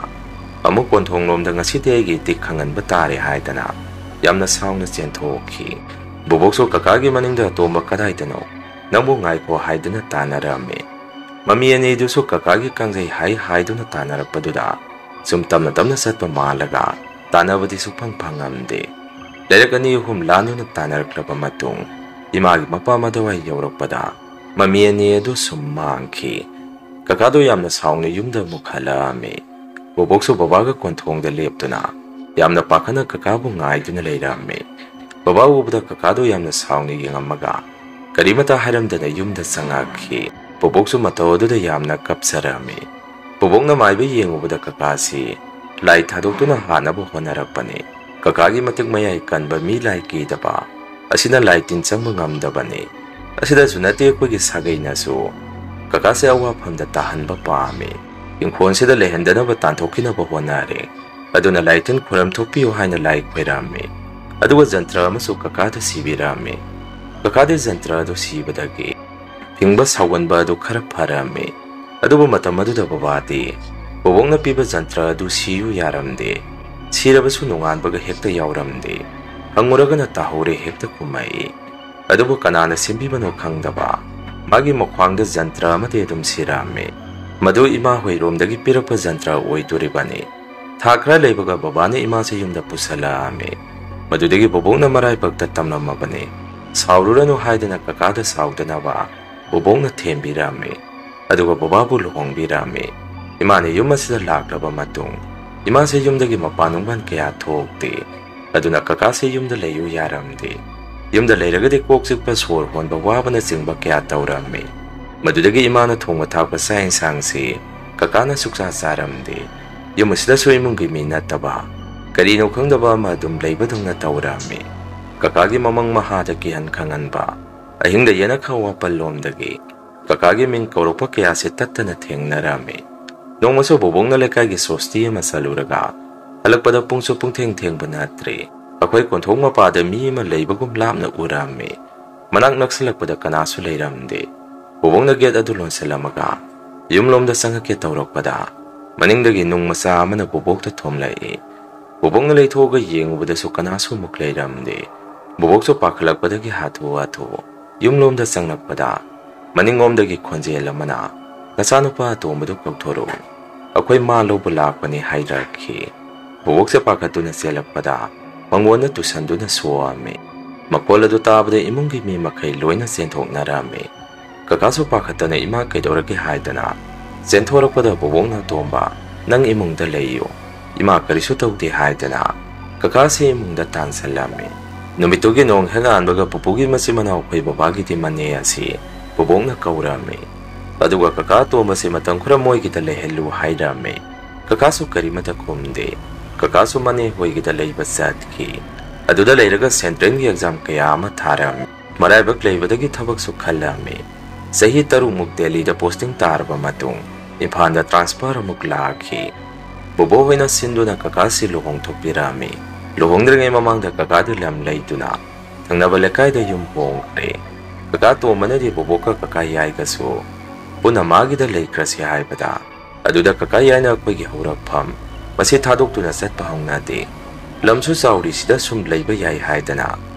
ꯑꯃꯨꯛ ꯀꯣꯟꯊꯣꯡꯂꯣꯝꯗ ꯉꯁꯤꯗꯤ ꯑꯩꯒꯤ ꯏꯇꯤꯛ ꯈꯪꯍꯟꯕ ꯇꯥꯔꯦ ꯍꯥꯏꯗꯅ ꯌꯥꯝꯅ ꯁꯥꯎꯅ ꯆꯦꯟꯊꯣꯛꯈꯤ꯫ ꯕꯣꯕꯣꯛꯁꯨ ꯀꯀꯥꯒꯤ ꯃꯅꯤꯡꯗ ꯑꯇꯣꯝꯕ ꯀꯗꯥꯏꯗꯅꯣ ꯅꯪꯕꯨ ꯉꯥꯏꯈꯣ ꯍꯥꯏꯗꯨꯅ ꯇꯥꯟꯅꯔꯝꯃꯤ꯫ ꯃꯃꯤ ꯑꯅꯤꯗꯨꯁꯨ ꯀꯀꯥꯒꯤ ꯀꯥꯡꯖꯩ ꯍꯥꯏ ꯍꯥꯏꯗꯨꯅ ꯇꯥꯟꯅꯔꯛꯄꯗꯨꯗ ꯁꯨꯝ ꯇꯞꯅ ꯇꯞꯅ ꯆꯠꯄ ꯃꯥꯜꯂꯒ ꯇꯥꯟꯅꯕꯗꯤ ꯁꯨꯛꯐꯪ ꯐꯪꯉꯝꯗꯦ꯫ ꯂꯩꯔꯛ ꯑꯅꯤ ꯑꯍꯨꯝ ꯂꯥꯟꯗꯨꯅ ꯇꯥꯟꯅꯔꯛꯂꯕ ꯃꯇꯨꯡ ꯏꯃꯥꯒꯤ ꯃꯄꯥꯝ ꯑꯗꯨꯋꯥꯏ ꯌꯧꯔꯛꯄꯗ ꯃꯃꯤ ꯑꯅꯤ ꯑꯗꯨ ꯁꯨꯝ ꯃꯥꯡꯈꯤ꯫ ꯀꯀꯥꯗꯣ ꯌꯥꯝꯅ ꯁꯥꯎꯅ ꯌꯨꯝꯗ ꯑꯃꯨꯛ ꯍꯜꯂꯛꯑꯝꯃꯤ꯫ ꯕꯣꯕꯣꯛꯁꯨ ꯕꯕꯥꯒ ꯀꯣꯟꯊꯣꯡꯗ ꯂꯦꯞꯇꯨꯅ ꯌꯥꯝꯅ ꯄꯥꯈꯠꯅ ꯀꯀꯥꯕꯨ ꯉꯥꯏꯗꯨꯅ ꯂꯩꯔꯝꯃꯤ꯫ ꯕꯕꯥ ꯎꯕꯗ ꯀꯀꯥꯗꯣ ꯌꯥꯝꯅ ꯁꯥꯎꯅ ꯌꯦꯡꯉꯝꯃꯒ ꯀꯔꯤꯃꯇ ꯍꯥꯏꯔꯝꯗꯅ ꯌꯨꯝꯗ ꯆꯪꯉꯛꯈꯤ꯫ ꯕꯣꯕꯣꯛꯁꯨ ꯃꯇꯧ ꯑꯗꯨꯗ ꯌꯥꯝꯅ ꯀꯞꯆꯔꯝꯃꯤ꯫ ꯕꯣꯕꯣꯛꯅ ꯃꯥꯏꯕ ꯌꯦꯡꯉꯨꯕꯗ ꯀꯀꯥꯁꯤ ꯂꯥꯏ ꯊꯥꯗꯣꯛꯇꯨꯅ ꯍꯥꯠꯅꯕ ꯍꯣꯠꯅꯔꯛꯄꯅꯤ꯫ ꯀꯀꯥꯒꯤ ꯃꯇꯤꯛ ꯃꯌꯥꯏ ꯀꯟꯕ ꯃꯤ ꯂꯥꯏ ꯀꯤꯗꯕ ꯑꯁꯤꯅ ꯂꯥꯏ ꯇꯤꯟ ꯆꯪꯕ ꯉꯝꯗꯕꯅꯤ꯫ ꯑꯁꯤꯗꯁꯨ ꯅꯠꯇꯦ, ꯑꯩꯈꯣꯏꯒꯤ ꯁꯥꯒꯩꯅꯁꯨ ꯀꯀꯥꯁꯦ ꯑꯋꯥꯐꯝꯗ ꯇꯥꯍꯟꯕ ꯄꯥꯝꯃꯤ꯫ ꯏꯪꯈꯣꯜꯁꯤꯗ ꯂꯩꯍꯟꯗꯅꯕ ꯇꯥꯟꯊꯣꯛꯈꯤꯅꯕ ꯍꯣꯠꯅꯔꯦ꯫ ꯑꯗꯨꯅ ꯂꯥꯏ ꯇꯤꯟ ꯈꯨꯔꯝ ꯊꯣꯛꯄꯤꯌꯨ ꯍꯥꯏꯅ ꯂꯥꯏ ꯈꯣꯏꯔꯝꯃꯤ꯫ ꯑꯗꯨꯒ ꯖꯟꯇ꯭ꯔ ꯑꯃꯁꯨ ꯀꯀꯥꯗ ꯁꯤꯕꯤꯔꯝꯃꯤ꯫ ꯀꯀꯥꯗꯤ ꯖꯟꯇ꯭ꯔ ꯑꯗꯨ ꯁꯤꯕꯗꯒꯤ ꯐꯤꯡꯕ ꯁꯥꯎꯒꯟꯕ ꯑꯗꯨ ꯈꯔ ꯐꯔꯝꯃꯤ꯫ ꯑꯗꯨꯕꯨ ꯃꯇꯝ ꯑꯗꯨꯗ ꯕꯕꯥꯗꯤ ꯕꯣꯕꯣꯛꯅ ꯄꯤꯕ ꯖꯟꯇ꯭ꯔ ꯑꯗꯨ ꯁꯤꯌꯨ ꯌꯥꯔꯝꯗꯦ꯫ ꯁꯤꯔꯕꯁꯨ ꯅꯣꯡꯉꯥꯟꯕꯒ ꯍꯦꯛꯇ ꯌꯥꯎꯔꯝꯗꯦ꯫ ꯍꯪꯉꯨꯔꯒꯅ ꯇꯥꯍꯧꯔꯦ ꯍꯦꯛꯇ ꯀꯨꯝꯃꯛꯏ꯫ ꯑꯗꯨꯕꯨ ꯀꯅꯥꯅ ꯁꯦꯝꯕꯤꯕꯅꯣ ꯈꯪꯗꯕ ꯃꯥꯒꯤ ꯃꯈ꯭ꯋꯥꯡꯗ ꯖꯟꯇ꯭ꯔ ꯑꯃꯗꯤ ꯑꯗꯨꯝ ꯁꯤꯔꯝꯃꯤ꯫ ꯃꯗꯨ ꯏꯃꯥ ꯍꯣꯏꯔꯣꯝꯗꯒꯤ ꯄꯤꯔꯛꯄ ꯖꯟꯇ꯭ꯔ ꯑꯣꯏꯗꯣꯔꯤꯕꯅꯤ꯫ ꯊꯥ ꯈꯔ ꯂꯩꯕꯒ ꯕꯕꯥꯅ ꯏꯃꯥꯁꯦ ꯌꯨꯝꯗ ꯄꯨꯁꯜꯂꯛꯑꯝꯃꯤ꯫ ꯃꯗꯨꯗꯒꯤ ꯕꯣꯕꯣꯛꯅ ꯃꯔꯥꯏꯕꯛꯇ ꯇꯝꯂꯝꯃꯕꯅꯤ꯫ ꯁꯥꯎꯔꯨꯔꯅꯨ ꯍꯥꯏꯗꯅ ꯀꯀꯥꯗ ꯁꯥꯎꯗꯅꯕ ꯕꯣꯕꯣꯛꯅ ꯊꯦꯝꯕꯤꯔꯝꯃꯤ꯫ ꯑꯗꯨꯒ ꯕꯕꯥꯕꯨ ꯂꯨꯍꯣꯡꯕꯤꯔꯝꯃꯤ꯫ ꯏꯃꯥꯅ ꯌꯨꯝ ꯑꯁꯤꯗ ꯂꯥꯛꯂꯕ ꯃꯇꯨꯡ ꯏꯃꯥꯁꯦ ꯌꯨꯝꯗꯒꯤ ꯃꯄꯥꯟ ꯅꯨꯡꯕꯥꯟ ꯀꯌꯥ ꯊꯣꯛꯇꯦ꯫ ꯑꯗꯨꯅ ꯀꯀꯥꯁꯦ ꯌꯨꯝꯗ ꯂꯩꯌꯨ ꯌꯥꯔꯝꯗꯦ꯫ ꯌꯨꯝꯗ ꯂꯩꯔꯒꯗꯤ ꯀꯣꯛ ꯆꯤꯛꯄ, ꯁꯣꯔ ꯍꯣꯟꯕ ꯋꯥꯕꯅꯆꯤꯡꯕ ꯀꯌꯥ ꯇꯧꯔꯝꯃꯤ꯫ ꯃꯗꯨꯗꯒꯤ ꯏꯃꯥꯅ ꯊꯣꯡꯕ ꯊꯥꯛꯄ ꯆꯥꯛ ꯏꯟꯁꯥꯡꯁꯤ ꯀꯀꯥꯅ ꯁꯨꯛꯆꯥ ꯆꯥꯔꯝꯗꯦ꯫ ꯌꯨꯝ ꯑꯁꯤꯗꯁꯨ ꯏꯃꯨꯡꯒꯤ ꯃꯤ ꯅꯠꯇꯕ, ꯀꯔꯤꯅꯣ ꯈꯪꯗꯕ ꯑꯃ ꯑꯗꯨꯝ ꯂꯩꯕꯗꯧꯅ ꯇꯧꯔꯝꯃꯤ꯫ ꯀꯀꯥꯒꯤ ꯃꯃꯪ ꯃꯍꯥꯗ ꯀꯤꯍꯟ ꯈꯪꯍꯟꯕ, ꯑꯍꯤꯡꯗ ꯌꯦꯅꯈꯥ ꯋꯥꯄꯜꯂꯣꯝꯗꯒꯤ ꯀꯀꯥꯒꯤ ꯃꯤꯡ ꯀꯧꯔꯛꯄ ꯀꯌꯥꯁꯦ ꯇꯠꯇꯅ ꯊꯦꯡꯅꯔꯝꯃꯤ꯫ ꯅꯣꯡꯃꯁꯨ ꯕꯣꯕꯣꯛꯅ ꯂꯩꯀꯥꯏꯒꯤ ꯁꯣꯁꯇꯤ ꯑꯃ ꯆꯠꯂꯨꯔꯒ ꯍꯜꯂꯛꯄꯗ ꯄꯨꯡꯁꯨ ꯄꯨꯡꯊꯦꯡ ꯊꯦꯡꯕ ꯅꯠꯇ꯭ꯔꯦ꯫ ꯑꯩꯈꯣꯏ ꯀꯣꯟꯊꯣꯡ ꯃꯄꯥꯗ ꯃꯤ ꯑꯃ ꯂꯩꯕꯒꯨꯝ ꯂꯥꯞꯅ ꯎꯔꯝꯃꯤ꯫ ꯃꯅꯥꯛ ꯅꯛꯁꯤꯜꯂꯛꯄꯗ ꯀꯅꯥꯁꯨ ꯂꯩꯔꯝꯗꯦ꯫ ꯕꯣꯕꯣꯛꯅ ꯒꯦꯠ ꯑꯗꯨ ꯂꯣꯟꯁꯤꯜꯂꯝꯃꯒ ꯌꯨꯝꯂꯣꯝꯗ ꯆꯪꯉꯛꯀꯦ ꯇꯧꯔꯛꯄꯗ, ꯃꯅꯤꯡꯗꯒꯤ ꯅꯨꯡ ꯃꯆꯥ ꯑꯃꯅ ꯕꯣꯕꯣꯛꯇ ꯊꯣꯝꯂꯛꯏ꯫ ꯕꯣꯕꯣꯛꯅ ꯂꯩꯊꯣꯛꯑꯒ ꯌꯦꯡꯉꯨꯕꯗꯁꯨ ꯀꯅꯥꯁꯨ ꯑꯃꯨꯛ ꯂꯩꯔꯝꯗꯦ꯫ ꯕꯣꯕꯣꯛꯁꯨ ꯄꯥꯈꯠꯂꯛꯄꯗꯒꯤ ꯍꯥꯊꯨ ꯍꯥꯊꯨ ꯌꯨꯝꯂꯣꯝꯗ ꯆꯪꯂꯛꯄꯗ, ꯃꯅꯤꯡꯂꯣꯝꯗꯒꯤ ꯈꯣꯟꯖꯦꯜ ꯑꯃꯅ, "ꯅꯆꯥꯅꯨꯄꯥ ꯑꯇꯣꯝꯕꯗꯨ ꯀꯧꯊꯣꯔꯛꯎ, ꯑꯩꯈꯣꯏ ꯃꯥ ꯂꯧꯕ ꯂꯥꯛꯄꯅꯤ" ꯍꯥꯏꯔꯛꯈꯤ꯫ ꯕꯣꯕꯣꯛꯁꯦ ꯄꯥꯈꯠꯇꯨꯅ ꯆꯦꯜꯂꯛꯄꯗ, ꯃꯉꯣꯟꯗ ꯇꯨꯁꯟꯗꯨꯅ ꯁꯣꯛꯑꯝꯃꯤ꯫ ꯃꯈꯣꯜ ꯑꯗꯨ ꯇꯥꯕꯗ ꯏꯃꯨꯡꯒꯤ ꯃꯤ ꯃꯈꯩ ꯂꯣꯏꯅ ꯆꯦꯟꯊꯣꯛꯅꯔꯝꯃꯤ꯫ ꯀꯀꯥꯁꯨ ꯄꯥꯈꯠꯇꯅ, "ꯏꯃꯥ ꯀꯩꯗꯧꯔꯒꯦ?" ꯍꯥꯏꯗꯅ ꯆꯦꯟꯊꯣꯔꯛꯄꯗ, ꯕꯣꯕꯣꯛꯅ, "ꯑꯇꯣꯝꯕ, ꯅꯪ ꯏꯃꯨꯡꯗ ꯂꯩꯌꯨ, ꯏꯃꯥ ꯀꯔꯤꯁꯨ ꯇꯧꯗꯦ" ꯍꯥꯏꯗꯅ ꯀꯀꯥꯁꯤ ꯏꯃꯨꯡꯗ ꯇꯥꯟꯁꯤꯜꯂꯝꯃꯤ꯫ ꯅꯨꯃꯤꯠꯇꯨꯒꯤ ꯅꯣꯡ ꯍꯦꯛ ꯉꯥꯟꯕꯒ, ꯄꯨꯄꯨꯒꯤ ꯃꯆꯤꯟ ꯃꯅꯥꯎ ꯑꯩꯈꯣꯏ ꯕꯕꯥꯒꯤꯗꯤ ꯃꯅꯦ ꯑꯁꯤ ꯕꯣꯕꯣꯛꯅ ꯀꯧꯔꯝꯃꯤ꯫ ꯑꯗꯨꯒ ꯀꯀꯥ ꯑꯇꯣꯝꯕꯁꯤ ꯃꯇꯝ ꯈꯔ ꯃꯣꯏꯒꯤꯗ ꯂꯩꯍꯜꯂꯨ ꯍꯥꯏꯔꯝꯃꯤ꯫ ꯀꯀꯥꯁꯨ ꯀꯔꯤꯃꯇ ꯈꯨꯝꯗꯦ꯫ ꯀꯀꯥꯁꯨ ꯃꯅꯦ ꯍꯣꯏꯒꯤꯗ ꯂꯩꯕ ꯆꯠꯈꯤ꯫ ꯑꯗꯨꯗ ꯂꯩꯔꯒ ꯁꯦꯟꯇ꯭ꯔꯦꯜꯒꯤ ꯑꯦꯛꯖꯥꯝ ꯀꯌꯥ ꯑꯃ ꯊꯥꯔꯝꯃꯤ꯫ ꯃꯔꯥꯏꯕꯛ ꯂꯩꯕꯗꯒꯤ ꯊꯕꯛꯁꯨ ꯈꯜꯂꯝꯃꯤ꯫ ꯆꯍꯤ ꯇꯔꯨꯛꯃꯨꯛ ꯗꯦꯜꯂꯤꯗ ꯄꯣꯁꯇꯤꯡ ꯇꯥꯔꯕ ꯃꯇꯨꯡ, ꯏꯝꯐꯥꯜꯗ ꯇ꯭ꯔꯥꯟꯁꯐꯔ ꯑꯃꯨꯛ ꯂꯥꯛꯈꯤ꯫ ꯕꯣꯕꯣ ꯍꯣꯏꯅ ꯁꯤꯟꯗꯨꯅ ꯀꯀꯥꯁꯤ ꯂꯨꯍꯣꯡꯊꯣꯛꯄꯤꯔꯝꯃꯤ꯫ ꯂꯨꯍꯣꯡꯗ꯭ꯔꯤꯉꯩ ꯃꯃꯥꯡꯗ ꯀꯀꯥꯗꯨ ꯂꯝ ꯂꯩꯗꯨꯅ ꯊꯪꯅꯕ ꯂꯩꯀꯥꯏꯗ ꯌꯨꯝ ꯍꯣꯡꯈ꯭ꯔꯦ꯫ ꯀꯀꯥ ꯇꯣꯝꯕꯅꯗꯤ ꯕꯣꯕꯣꯛꯀ ꯀꯀꯥ ꯌꯥꯏꯒꯁꯨ ꯄꯨꯟꯅ ꯃꯥꯒꯤꯗ ꯂꯩꯈ꯭ꯔꯁꯤ ꯍꯥꯏꯕꯗ, ꯑꯗꯨꯗ ꯀꯀꯥ ꯌꯥꯏꯅ ꯑꯩꯈꯣꯏꯒꯤ ꯍꯧꯔꯛꯐꯝ ꯃꯁꯤ ꯊꯥꯗꯣꯛꯇꯨꯅ ꯆꯠꯄ ꯍꯧꯅꯗꯦ꯫ ꯂꯝꯁꯨ ꯆꯥꯎꯔꯤꯁꯤꯗ ꯁꯨꯝ ꯂꯩꯕ ꯌꯥꯏ ꯍꯥꯏꯗꯅ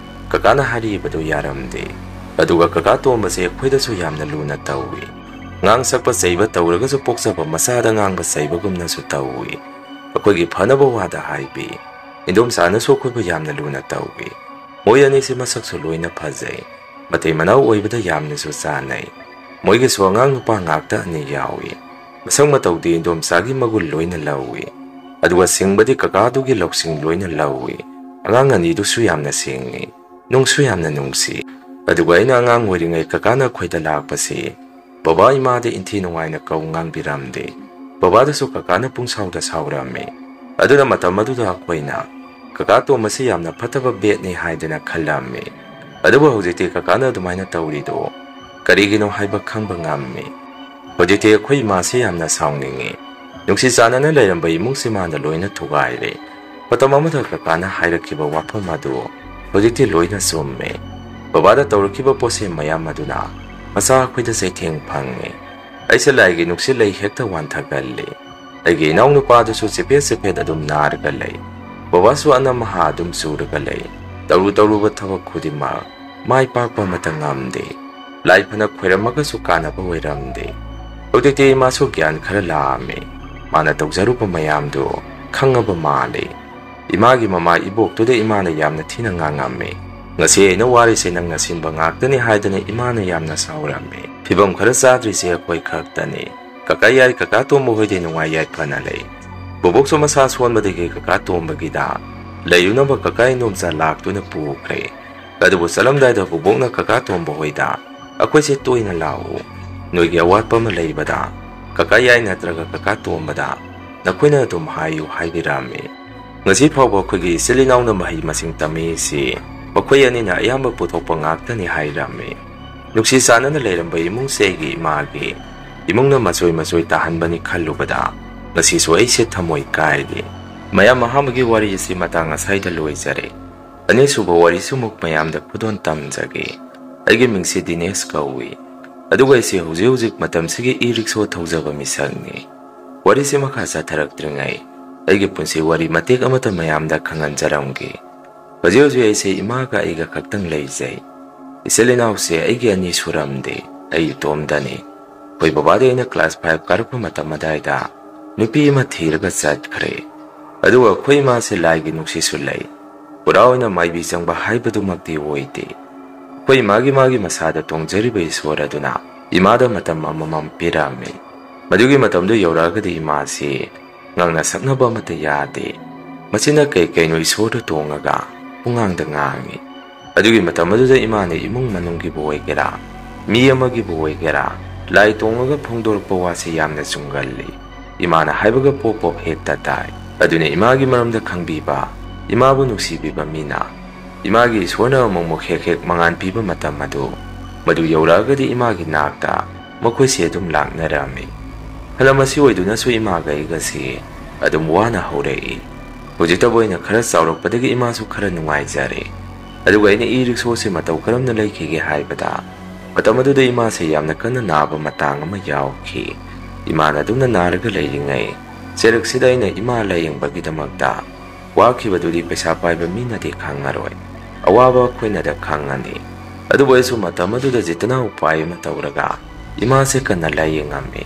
ꯀꯀꯥꯅ ꯍꯥꯏꯔꯤꯕꯗꯨ ꯌꯥꯔꯝꯗꯦ꯫ ꯑꯗꯨꯒ ꯀꯀꯥ ꯇꯣꯝꯕꯁꯦ ꯑꯩꯈꯣꯏꯗꯁꯨ ꯌꯥꯝꯅ ꯂꯨꯅ ꯇꯧꯏ꯫ ꯉꯥꯡ ꯁꯛꯄ ꯆꯩꯕ ꯇꯧꯔꯒꯁꯨ ꯄꯣꯛꯆꯕ ꯃꯆꯥꯗ ꯉꯥꯡꯕ ꯆꯩꯕꯒꯨꯝꯅꯁꯨ ꯇꯧꯏ꯫ ꯑꯩꯈꯣꯏꯒꯤ ꯐꯅꯕ ꯋꯥꯗ ꯍꯥꯏꯕꯤ꯫ ꯏꯟꯗꯣꯝꯆꯥꯅꯁꯨ ꯑꯩꯈꯣꯏꯕꯨ ꯌꯥꯝꯅ ꯂꯨꯅ ꯇꯧꯏ꯫ ꯃꯣꯏ ꯑꯅꯤꯁꯤ ꯃꯁꯛꯁꯨ ꯂꯣꯏꯅ ꯐꯖꯩ꯫ ꯃꯇꯩ ꯃꯅꯥꯎ ꯑꯣꯏꯕꯗ ꯌꯥꯝꯅꯁꯨ ꯆꯥꯟꯅꯩ꯫ ꯃꯣꯏꯒꯤꯁꯨ ꯑꯉꯥꯡ ꯅꯨꯄꯥ ꯉꯥꯛꯇ ꯑꯅꯤ ꯌꯥꯎꯏ꯫ ꯃꯁꯛ ꯃꯇꯧꯗꯤ ꯏꯟꯗꯣꯝꯆꯥꯒꯤ ꯃꯒꯨꯟ ꯂꯣꯏꯅ ꯂꯧꯏ꯫ ꯑꯗꯨꯒ ꯁꯤꯡꯕꯗꯤ ꯀꯀꯥꯗꯨꯒꯤ ꯂꯧꯁꯤꯡ ꯂꯣꯏꯅ ꯂꯧꯏ꯫ ꯑꯉꯥꯡ ꯑꯅꯤꯗꯨꯁꯨ ꯌꯥꯝꯅ ꯁꯤꯡꯏ꯫ ꯅꯨꯡꯁꯨ ꯌꯥꯝꯅ ꯅꯨꯡꯁꯤ꯫ ꯑꯗꯨꯒ ꯑꯩꯅ ꯑꯉꯥꯡ ꯑꯣꯏꯔꯤꯉꯩ ꯀꯀꯥꯅ ꯑꯩꯈꯣꯏꯗ ꯂꯥꯛꯄꯁꯤ ꯕꯕꯥ ꯏꯃꯥꯗ ꯏꯟꯊꯤ ꯅꯨꯡꯉꯥꯏꯅ ꯀꯧ ꯉꯥꯡꯕꯤꯔꯝꯗꯦ꯫ ꯕꯕꯥꯗꯁꯨ ꯀꯀꯥꯅ ꯄꯨꯡꯁꯥꯎꯗ ꯁꯥꯎꯔꯝꯃꯤ꯫ ꯑꯗꯨꯅ ꯃꯇꯝ ꯑꯗꯨꯗ ꯑꯩꯈꯣꯏꯅ ꯀꯀꯥ ꯇꯣꯝꯕꯁꯤ ꯌꯥꯝꯅ ꯐꯠꯇꯕ ꯕꯦꯠꯅꯤ ꯍꯥꯏꯗꯅ ꯈꯜꯂꯝꯃꯤ꯫ ꯑꯗꯨꯕꯨ ꯍꯧꯖꯤꯛꯇꯤ ꯀꯀꯥꯅ ꯑꯗꯨꯃꯥꯏꯅ ꯇꯧꯔꯤꯗꯣ ꯀꯔꯤꯒꯤꯅꯣ ꯍꯥꯏꯕ ꯈꯪꯕ ꯉꯝꯃꯤ꯫ ꯍꯧꯖꯤꯛꯇꯤ ꯑꯩꯈꯣꯏ ꯏꯃꯥꯁꯤ ꯌꯥꯝꯅ ꯁꯥꯎꯅꯤꯡꯉꯤ꯫ ꯅꯨꯡꯁꯤ ꯆꯥꯟꯅꯅ ꯂꯩꯔꯝꯕ ꯏꯃꯨꯡꯁꯤ ꯃꯥꯅ ꯂꯣꯏꯅ ꯊꯨꯒꯥꯏꯔꯦ꯫ ꯃꯇꯝ ꯑꯃꯗ ꯀꯀꯥꯅ ꯍꯥꯏꯔꯛꯈꯤꯕ ꯋꯥꯐꯝ ꯑꯗꯨ ꯍꯧꯖꯤꯛꯇꯤ ꯂꯣꯏꯅ ꯆꯨꯝꯃꯦ꯫ ꯕꯕꯥꯗ ꯇꯧꯔꯛꯈꯤꯕ ꯄꯣꯠꯁꯦꯝ ꯃꯌꯥꯝ ꯑꯗꯨꯅ ꯃꯆꯥ ꯑꯩꯈꯣꯏꯗ ꯆꯩꯊꯦꯡ ꯐꯪꯉꯦ꯫ ꯑꯩꯁꯦ ꯂꯥꯏꯒꯤ ꯅꯨꯡꯁꯤꯠ ꯂꯩ ꯍꯦꯛꯇ ꯋꯥꯟꯊꯒꯜꯂꯤ꯫ ꯑꯩꯒꯤ ꯏꯅꯥꯎꯅꯨꯄꯥꯗꯨꯁꯨ ꯆꯤꯐꯦꯠ ꯆꯤꯐꯦꯠ ꯑꯗꯨꯝ ꯅꯥꯔꯒ ꯂꯩ꯫ ꯕꯕꯥꯁꯨ ꯑꯅꯝ ꯑꯍꯥ ꯑꯗꯨꯝ ꯆꯨꯔꯒ ꯂꯩ꯫ ꯇꯧꯔꯨ ꯇꯧꯔꯨꯕ ꯊꯕꯛ ꯈꯨꯗꯤꯡꯃꯛ ꯃꯥꯏ ꯄꯥꯛꯄ ꯑꯃꯠꯇ ꯉꯝꯗꯦ꯫ ꯂꯥꯏ ꯐꯅ ꯈꯣꯏꯔꯝꯃꯒꯁꯨ ꯀꯥꯟꯅꯕ ꯑꯣꯏꯔꯝꯗꯦ꯫ ꯍꯧꯖꯤꯛꯇꯤ ꯏꯃꯥꯁꯨ ꯒ꯭ꯌꯥꯟ ꯈꯔ ꯂꯥꯛꯑꯝꯃꯤ꯫ ꯃꯥꯅ ꯇꯧꯖꯔꯨꯕ ꯃꯌꯥꯝꯗꯨ ꯈꯪꯉꯕ ꯃꯥꯜꯂꯤ꯫ ꯏꯃꯥꯒꯤ ꯃꯃꯥ ꯏꯕꯣꯛꯇꯨꯗ ꯏꯃꯥꯅ ꯌꯥꯝꯅ ꯊꯤꯅ ꯉꯥꯡꯉꯝꯃꯤ꯫ "ꯉꯁꯤ ꯑꯩꯅ ꯋꯥꯔꯤꯁꯦ ꯅꯪꯅ ꯁꯤꯟꯕ ꯉꯥꯛꯇꯅꯤ" ꯍꯥꯏꯗꯅ ꯏꯃꯥꯅ ꯌꯥꯝꯅ ꯁꯥꯎꯔꯝꯃꯤ꯫ "ꯐꯤꯕꯝ ꯈꯔ ꯆꯥꯗ꯭ꯔꯤꯁꯦ ꯑꯩꯈꯣꯏ ꯈꯛꯇꯅꯤ꯫ ꯀꯀꯥ ꯌꯥꯏ, ꯀꯀꯥ ꯇꯣꯝꯕ ꯍꯣꯏꯗꯤ ꯅꯨꯡꯉꯥꯏ ꯌꯥꯏꯐꯅ ꯂꯩ꯫ ꯕꯣꯕꯣꯛꯁꯨ ꯃꯁꯥ ꯁꯣꯟꯕꯗꯒꯤ ꯀꯀꯥ ꯇꯣꯝꯕꯒꯤꯗ ꯂꯩꯔꯨꯅꯕ ꯀꯀꯥ ꯏꯟꯗꯣꯝꯆꯥ ꯂꯥꯛꯇꯨꯅ ꯄꯨꯈ꯭ꯔꯦ꯫ ꯑꯗꯨꯕꯨ ꯆꯠꯂꯝꯗꯥꯏꯗ ꯕꯣꯕꯣꯛꯅ ꯀꯀꯥ ꯇꯣꯝꯕ ꯍꯣꯏꯗ, 'ꯑꯩꯈꯣꯏꯁꯦ ꯇꯣꯏꯅ ꯂꯥꯛꯎ꯫ ꯅꯣꯏꯒꯤ ꯑꯋꯥꯠꯄ ꯑꯃ ꯂꯩꯕꯗ ꯀꯀꯥ ꯌꯥꯏ ꯅꯠꯇ꯭ꯔꯒ ꯀꯀꯥ ꯇꯣꯝꯕꯗ ꯅꯈꯣꯏꯅ ꯑꯗꯨꯝ ꯍꯥꯏꯌꯨ' ꯍꯥꯏꯕꯤꯔꯝꯃꯤ꯫ ꯉꯁꯤ ꯐꯥꯎꯕ ꯑꯩꯈꯣꯏꯒꯤ ꯏꯆꯤꯜ ꯏꯅꯥꯎꯅ ꯃꯍꯩ ꯃꯁꯤꯡ ꯇꯝꯃꯤꯁꯤ ꯃꯈꯣꯏ ꯑꯅꯤꯅ ꯑꯌꯥꯝꯕ ꯄꯨꯊꯣꯛꯄ ꯉꯥꯛꯇꯅꯤ ꯍꯥꯏꯔꯝꯃꯤ꯫ ꯅꯨꯡꯁꯤ ꯆꯥꯟꯅꯅ ꯂꯩꯔꯝꯕ ꯏꯃꯨꯡꯁꯦ ꯑꯩꯒꯤ ꯏꯃꯥꯒꯤ ꯏꯃꯨꯡꯅ ꯃꯆꯣꯏ ꯃꯆꯣꯏ ꯇꯥꯍꯟꯕꯅꯤ ꯈꯜꯂꯨꯕꯗ ꯉꯁꯤꯁꯨ ꯑꯩꯁꯦ ꯊꯃꯣꯏ ꯀꯥꯏꯔꯤ꯫ ꯃꯌꯥꯝ, ꯑꯍꯥꯟꯕꯒꯤ ꯋꯥꯔꯤ ꯑꯁꯤ ꯃꯇꯥꯡ ꯑꯁꯥꯏꯗ ꯂꯣꯏꯖꯔꯦ꯫ ꯑꯅꯤꯁꯨꯕ ꯋꯥꯔꯤꯁꯨ ꯑꯃꯨꯛ ꯃꯌꯥꯝꯗ ꯈꯨꯗꯣꯜ ꯇꯝꯖꯒꯦ꯫ ꯑꯩꯒꯤ ꯃꯤꯡꯁꯤ ꯗꯤꯅꯦꯁ ꯀꯧꯏ꯫ ꯑꯗꯨꯒ ꯑꯩꯁꯦ ꯍꯧꯖꯤꯛ ꯍꯧꯖꯤꯛ ꯃꯇꯝꯁꯤꯒꯤ ꯏ ꯔꯤꯛꯁꯣ ꯊꯧꯖꯕ ꯃꯤꯁꯛꯅꯤ꯫ ꯋꯥꯔꯤꯁꯤ ꯃꯈꯥ ꯆꯠꯊꯔꯛꯇ꯭ꯔꯤꯉꯩ ꯑꯩꯒꯤ ꯄꯨꯟꯁꯤ ꯋꯥꯔꯤ ꯃꯇꯦꯛ ꯑꯃꯇ ꯃꯌꯥꯝꯗ ꯈꯪꯍꯟꯖꯔꯝꯒꯦ꯫ ꯍꯧꯖꯤꯛ ꯍꯧꯖꯤꯛ ꯑꯩꯁꯦ ꯏꯃꯥꯒ ꯑꯩꯒ ꯈꯛꯇꯪ ꯂꯩꯖꯩ꯫ ꯏꯆꯤꯜ ꯏꯅꯥꯎꯁꯦ ꯑꯩꯒꯤ ꯑꯅꯤ ꯁꯨꯔꯝꯗꯦ, ꯑꯩ ꯏꯇꯣꯝꯗꯅꯤ꯫ ꯑꯩꯈꯣꯏ ꯕꯕꯥꯗꯤ ꯑꯩꯅ ꯀ꯭ꯂꯥꯁ ꯐꯥꯏꯚ ꯀꯥꯔꯛꯄ ꯃꯇꯝ ꯑꯗꯥꯏꯗ ꯅꯨꯄꯤ ꯑꯃ ꯊꯤꯔꯒ ꯆꯠꯈ꯭ꯔꯦ꯫ ꯑꯗꯨꯒ ꯑꯩꯈꯣꯏ ꯏꯃꯥꯁꯦ ꯂꯥꯏꯒꯤ ꯅꯨꯡꯁꯤꯠꯁꯨ ꯂꯩ꯫ ꯄꯨꯔꯥ ꯑꯣꯏꯅ ꯃꯥꯏꯕꯤ ꯆꯪꯕ ꯍꯥꯏꯕꯗꯨꯃꯛꯇꯤ ꯑꯣꯏꯗꯦ꯫ ꯑꯩꯈꯣꯏ ꯏꯃꯥꯒꯤ ꯃꯥꯒꯤ ꯃꯁꯥꯗ ꯇꯣꯡꯖꯔꯤꯕ ꯏꯁꯣꯔ ꯑꯗꯨꯅ ꯏꯃꯥꯗ ꯃꯇꯝ ꯑꯃꯃꯝ ꯄꯤꯔꯛꯑꯝꯃꯤ꯫ ꯃꯗꯨꯒꯤ ꯃꯇꯝꯗꯨ ꯌꯧꯔꯛꯑꯒꯗꯤ ꯏꯃꯥꯁꯤ ꯉꯥꯡꯅ ꯁꯛꯅꯕ ꯑꯃꯠꯇ ꯌꯥꯗꯦ꯫ ꯃꯁꯤꯅ ꯀꯩ ꯀꯩꯅꯣ ꯏꯁꯣꯔꯗ ꯇꯣꯡꯉꯒ ꯄꯨꯡꯉꯥꯡꯗ ꯉꯥꯡꯉꯤ꯫ ꯑꯗꯨꯒꯤ ꯃꯇꯝ ꯑꯗꯨꯗ ꯏꯃꯥꯅ ꯏꯃꯨꯡ ꯃꯅꯨꯡꯒꯤꯕꯨ ꯑꯣꯏꯒꯦꯔꯥ, ꯃꯤ ꯑꯃꯒꯤꯕꯨ ꯑꯣꯏꯒꯦꯔꯥ, ꯂꯥꯏ ꯇꯣꯡꯉꯒ ꯐꯣꯡꯗꯣꯔꯛꯄ ꯋꯥꯁꯦ ꯌꯥꯝꯅ ꯆꯨꯝꯒꯜꯂꯤ꯫ ꯏꯃꯥꯅ ꯍꯥꯏꯕꯒ ꯄꯣꯞ ꯄꯣꯞ ꯍꯦꯛꯇ ꯇꯥꯏ꯫ ꯑꯗꯨꯅ ꯏꯃꯥꯒꯤ ꯃꯔꯝꯗ ꯈꯪꯕꯤꯕ, ꯏꯃꯥꯕꯨ ꯅꯨꯡꯁꯤꯕꯤꯕ ꯃꯤꯅ ꯏꯃꯥꯒꯤ ꯏꯁꯣꯔꯅ ꯑꯃꯨꯛ ꯑꯃꯨꯛ ꯍꯦꯛ ꯍꯦꯛ ꯃꯉꯥꯟ ꯄꯤꯕ ꯃꯇꯝ ꯑꯗꯨ, ꯃꯗꯨ ꯌꯧꯔꯛꯑꯒꯗꯤ ꯏꯃꯥꯒꯤ ꯅꯥꯛꯇ ꯃꯈꯣꯏꯁꯦ ꯑꯗꯨꯝ ꯂꯥꯛꯅꯔꯝꯃꯤ꯫ ꯐꯂꯝ ꯑꯁꯤ ꯑꯣꯏꯗꯨꯅꯁꯨ ꯏꯃꯥꯒ ꯑꯩꯒꯁꯤ ꯑꯗꯨꯝ ꯋꯥꯅ ꯍꯧꯔꯛꯏ꯫ ꯍꯧꯖꯤꯛꯇꯕꯨ ꯑꯩꯅ ꯈꯔ ꯆꯥꯎꯔꯛꯄꯗꯒꯤ ꯏꯃꯥꯁꯨ ꯈꯔ ꯅꯨꯡꯉꯥꯏꯖꯔꯦ꯫ ꯑꯗꯨꯒ ꯑꯩꯅ ꯏ ꯔꯤꯛꯁꯣꯁꯦ ꯃꯇꯧ ꯀꯔꯝꯅ ꯂꯩꯈꯤꯒꯦ ꯍꯥꯏꯕꯗ, ꯃꯇꯝ ꯑꯗꯨꯗ ꯏꯃꯥꯁꯦ ꯌꯥꯝꯅ ꯀꯟꯅ ꯅꯥꯕ ꯃꯇꯥꯡ ꯑꯃ ꯌꯥꯎꯈꯤ꯫ ꯏꯃꯥꯅ ꯑꯗꯨꯝꯅ ꯅꯥꯔꯒ ꯂꯩꯔꯤꯉꯩ, ꯆꯩꯔꯛꯁꯤꯗ ꯑꯩꯅ ꯏꯃꯥ ꯂꯥꯌꯦꯡꯕꯒꯤꯗꯃꯛꯇ ꯋꯥꯈꯤꯕꯗꯨꯗꯤ ꯄꯩꯁꯥ ꯄꯥꯏꯕ ꯃꯤꯅꯗꯤ ꯈꯪꯉꯔꯣꯏ, ꯑꯋꯥꯕ ꯑꯩꯈꯣꯏꯅꯗ ꯈꯪꯉꯅꯤ꯫ ꯑꯗꯨꯕꯨ ꯑꯩꯁꯨ ꯃꯇꯝ ꯑꯗꯨꯗ ꯖꯤꯠꯇꯅ ꯎꯄꯥꯏ ꯑꯃ ꯇꯧꯔꯒ ꯏꯃꯥꯁꯦ ꯀꯟꯅ ꯂꯥꯌꯦꯡꯉꯝꯃꯤ꯫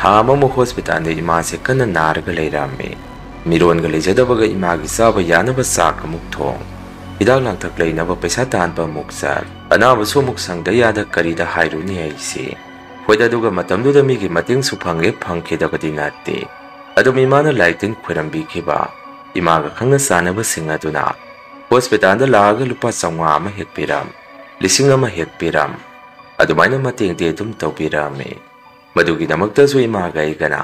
ꯊꯥ ꯑꯃꯃꯨꯛ ꯍꯣꯁꯄꯤꯇꯥꯜꯗ ꯏꯃꯥꯁꯦ ꯀꯟꯅ ꯅꯥꯔꯒ ꯂꯩꯔꯝꯃꯤ꯫ ꯃꯤꯔꯣꯟꯒ ꯂꯩꯖꯗꯕꯒ ꯏꯃꯥꯒꯤ ꯆꯥꯕ ꯌꯥꯅꯕ ꯆꯥꯛ ꯑꯃꯨꯛ ꯊꯣꯡ, ꯍꯤꯗꯥꯛ ꯂꯥꯡꯊꯛ ꯂꯩꯅꯕ ꯄꯩꯁꯥ ꯇꯥꯟꯕ ꯑꯃꯨꯛ ꯆꯠ, ꯑꯅꯥꯕꯁꯨ ꯑꯃꯨꯛ ꯁꯪꯗ ꯌꯥꯗ, ꯀꯔꯤꯗ ꯍꯥꯏꯔꯨꯅꯤ ꯑꯩꯁꯦ꯫ ꯍꯣꯏꯗ, ꯑꯗꯨꯒ ꯃꯇꯝꯗꯨꯗ ꯃꯤꯒꯤ ꯃꯇꯦꯡꯁꯨ ꯐꯪꯉꯦ, ꯐꯪꯈꯤꯗꯕꯗꯤ ꯅꯠꯇꯦ꯫ ꯑꯗꯨꯝ ꯏꯃꯥꯅ ꯂꯥꯏ ꯇꯤꯟ ꯈꯣꯏꯔꯝꯕꯤꯈꯤꯕ, ꯏꯃꯥꯒ ꯈꯪꯅ ꯆꯥꯟꯅꯕꯁꯤꯡ ꯑꯗꯨꯅ ꯍꯣꯁꯄꯤꯇꯥꯜꯗ ꯂꯥꯛꯑꯒ ꯂꯨꯄꯥ ꯆꯥꯝꯃꯉꯥ ꯑꯃ ꯍꯦꯛ ꯄꯤꯔꯝ, ꯂꯤꯁꯤꯡ ꯑꯃ ꯍꯦꯛ ꯄꯤꯔꯝ, ꯑꯗꯨꯃꯥꯏꯅ ꯃꯇꯦꯡꯗꯤ ꯑꯗꯨꯝ ꯇꯧꯕꯤꯔꯝꯃꯤ꯫ ꯃꯗꯨꯒꯤꯗꯃꯛꯇꯁꯨ ꯏꯃꯥꯒ ꯑꯩꯒꯅ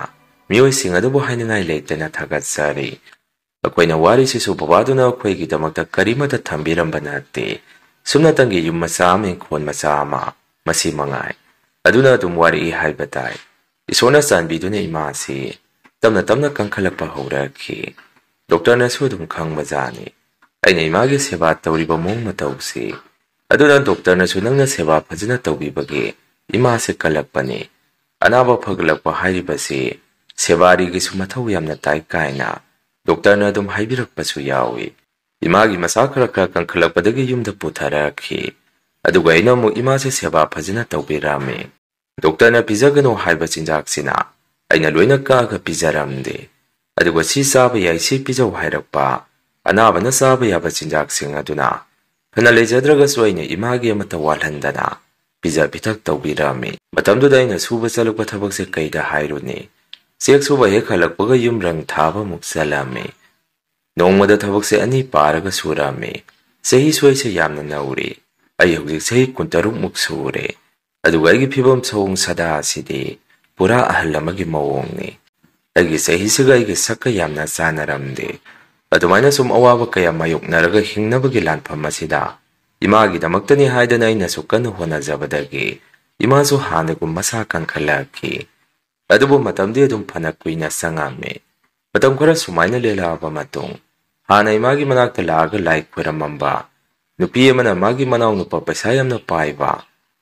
ꯃꯤꯑꯣꯏꯁꯤꯡ ꯑꯗꯨꯕꯨ ꯍꯥꯏꯅꯤꯡꯉꯥꯏ ꯂꯩꯇꯅ ꯊꯥꯒꯠꯆꯔꯤ꯫ ꯑꯩꯈꯣꯏꯅ ꯋꯥꯔꯤꯁꯤꯁꯨ ꯕꯕꯥꯗꯨꯅ ꯑꯩꯈꯣꯏꯒꯤꯗꯃꯛꯇ ꯀꯔꯤꯃꯠꯇ ꯊꯝꯕꯤꯔꯝꯕ ꯅꯠꯇꯦ꯫ ꯁꯨꯞꯅꯇꯪꯒꯤ ꯌꯨꯝ ꯃꯆꯥ ꯑꯃ, ꯏꯪꯈꯣꯜ ꯃꯆꯥ ꯑꯃ, ꯃꯁꯤ ꯃꯉꯥꯏ꯫ ꯑꯗꯨꯅ ꯑꯗꯨꯝ ꯋꯥꯔꯛꯏ ꯍꯥꯏꯕ ꯇꯥꯏ꯫ ꯏꯁꯣꯔꯅ ꯆꯥꯟꯕꯤꯗꯨꯅ ꯏꯃꯥꯁꯤ ꯇꯞꯅ ꯇꯞꯅ ꯀꯟꯈꯠꯂꯛꯄ ꯍꯧꯔꯛꯈꯤ꯫ ꯗꯣꯛꯇꯔꯅꯁꯨ ꯑꯗꯨꯝ ꯈꯪꯕꯖꯥꯠꯅꯤ ꯑꯩꯅ ꯏꯃꯥꯒꯤ ꯁꯦꯕꯥ ꯇꯧꯔꯤꯕ ꯃꯑꯣꯡ ꯃꯇꯧꯁꯤ꯫ ꯑꯗꯨꯅ ꯗꯣꯛꯇꯔꯅꯁꯨ ꯅꯪꯅ ꯁꯦꯕꯥ ꯐꯖꯅ ꯇꯧꯕꯤꯕꯒꯤ ꯏꯃꯥꯁꯦ ꯀꯜꯂꯛꯄꯅꯤ꯫ ꯑꯅꯥꯕ ꯐꯒꯠꯂꯛꯄ ꯍꯥꯏꯔꯤꯕꯁꯤ ꯁꯦꯕꯥꯔꯤꯒꯤꯁꯨ ꯃꯊꯧ ꯌꯥꯝꯅ ꯇꯥꯏ ꯀꯥꯏꯅ ꯗꯣꯛꯇꯔꯅ ꯑꯗꯨꯝ ꯍꯥꯏꯕꯤꯔꯛꯄꯁꯨ ꯌꯥꯎꯏ꯫ ꯏꯃꯥꯒꯤ ꯃꯁꯥ ꯈꯔ ꯈꯔ ꯀꯟꯈꯠꯂꯛꯄꯗꯒꯤ ꯌꯨꯝꯗ ꯄꯨꯊꯔꯛꯈꯤ꯫ ꯑꯗꯨꯒ ꯑꯩꯅ ꯑꯃꯨꯛ ꯏꯃꯥꯁꯦ ꯁꯦꯕꯥ ꯐꯖꯅ ꯇꯧꯕꯤꯔꯝꯃꯤ꯫ ꯗꯣꯛꯇꯔꯅ ꯄꯤꯖꯒꯅꯨ ꯍꯥꯏꯕ ꯆꯤꯟꯖꯥꯛꯁꯤꯅ ꯑꯩꯅ ꯂꯣꯏꯅ ꯀꯛꯑꯒ ꯄꯤꯖꯔꯝꯗꯦ꯫ ꯑꯗꯨꯒ ꯁꯤ ꯆꯥꯕ ꯌꯥꯏ, ꯁꯤ ꯄꯤꯖꯧ ꯍꯥꯏꯔꯛꯄ ꯑꯅꯥꯕꯅ ꯆꯥꯕ ꯌꯥꯕ ꯆꯤꯟꯖꯥꯛꯁꯤꯡ ꯑꯗꯨꯅ ꯐꯅ ꯂꯩꯖꯗ꯭ꯔꯒꯁꯨ ꯑꯩꯅ ꯏꯃꯥꯒꯤ ꯑꯃꯠꯇ ꯋꯥꯠꯍꯟꯗꯅ ꯄꯤꯖ ꯄꯤꯊꯛ ꯇꯧꯕꯤꯔꯝꯃꯤ꯫ ꯃꯇꯝꯗꯨꯗ ꯑꯩꯅ ꯁꯨꯕ ꯆꯠꯂꯛꯄ ꯊꯕꯛꯁꯦ ꯀꯩꯗ ꯍꯥꯏꯔꯨꯅꯤ? ꯆꯦꯛ ꯁꯨꯕ ꯍꯦꯛ ꯍꯜꯂꯛꯄꯒ ꯌꯨꯝ ꯔꯪ ꯊꯥꯕ ꯑꯃꯨꯛ ꯆꯠꯂꯝꯃꯤ꯫ ꯅꯣꯡꯃꯗ ꯊꯕꯛꯁꯦ ꯑꯅꯤ ꯄꯥꯔꯒ ꯁꯨꯔꯝꯃꯤ꯫ ꯆꯍꯤꯁꯨ ꯑꯩꯁꯦ ꯌꯥꯝꯅ ꯅꯧꯔꯤ꯫ ꯑꯩ ꯍꯧꯖꯤꯛ ꯆꯍꯤ ꯀꯨꯟꯇꯔꯨꯛ ꯃꯨꯛ ꯁꯨꯔꯦ꯫ ꯑꯗꯨꯒ ꯑꯩꯒꯤ ꯐꯤꯕꯝ ꯁꯑꯣꯡ ꯁꯥꯗꯥ ꯑꯁꯤꯗꯤ ꯄꯨꯔꯥ ꯑꯍꯜ ꯑꯃꯒꯤ ꯃꯑꯣꯡꯅꯤ꯫ ꯑꯩꯒꯤ ꯆꯍꯤꯁꯤꯒ ꯑꯩꯒꯤ ꯁꯛꯀ ꯌꯥꯝꯅ ꯆꯥꯟꯅꯔꯝꯗꯦ꯫ ꯑꯗꯨꯃꯥꯏꯅ ꯁꯨꯝ ꯑꯋꯥꯕ ꯀꯌꯥ ꯃꯥꯌꯣꯛꯅꯔꯒ ꯍꯤꯡꯅꯕꯒꯤ ꯂꯥꯟꯐꯝ ꯑꯁꯤꯗ ꯏꯃꯥꯒꯤꯗꯃꯛꯇꯅꯤ ꯍꯥꯏꯗꯅ ꯑꯩꯅꯁꯨ ꯀꯟꯅ ꯍꯣꯠꯅꯖꯕꯗꯒꯤ ꯏꯃꯥꯁꯨ ꯍꯥꯟꯅꯒꯨꯝ ꯃꯁꯥ ꯀꯟꯈꯠꯂꯛꯈꯤ꯫ ꯑꯗꯨꯕꯨ ꯃꯇꯝꯗꯤ ꯑꯗꯨꯝ ꯐꯅ ꯀꯨꯏꯅ ꯆꯪꯉꯝꯃꯤ꯫ ꯃꯇꯝ ꯈꯔ ꯁꯨꯃꯥꯏꯅ ꯂꯦꯜꯂꯛꯑꯕ ꯃꯇꯨꯡ, ꯍꯥꯟꯅ ꯏꯃꯥꯒꯤ ꯃꯅꯥꯛꯇ ꯂꯥꯛꯑꯒ ꯂꯥꯏ ꯈꯣꯏꯔꯝꯃꯝꯕ ꯅꯨꯄꯤ ꯑꯃꯅ ꯃꯥꯒꯤ ꯃꯅꯥꯎꯅꯨꯄꯥ ꯄꯩꯁꯥ ꯌꯥꯝꯅ ꯄꯥꯏꯕ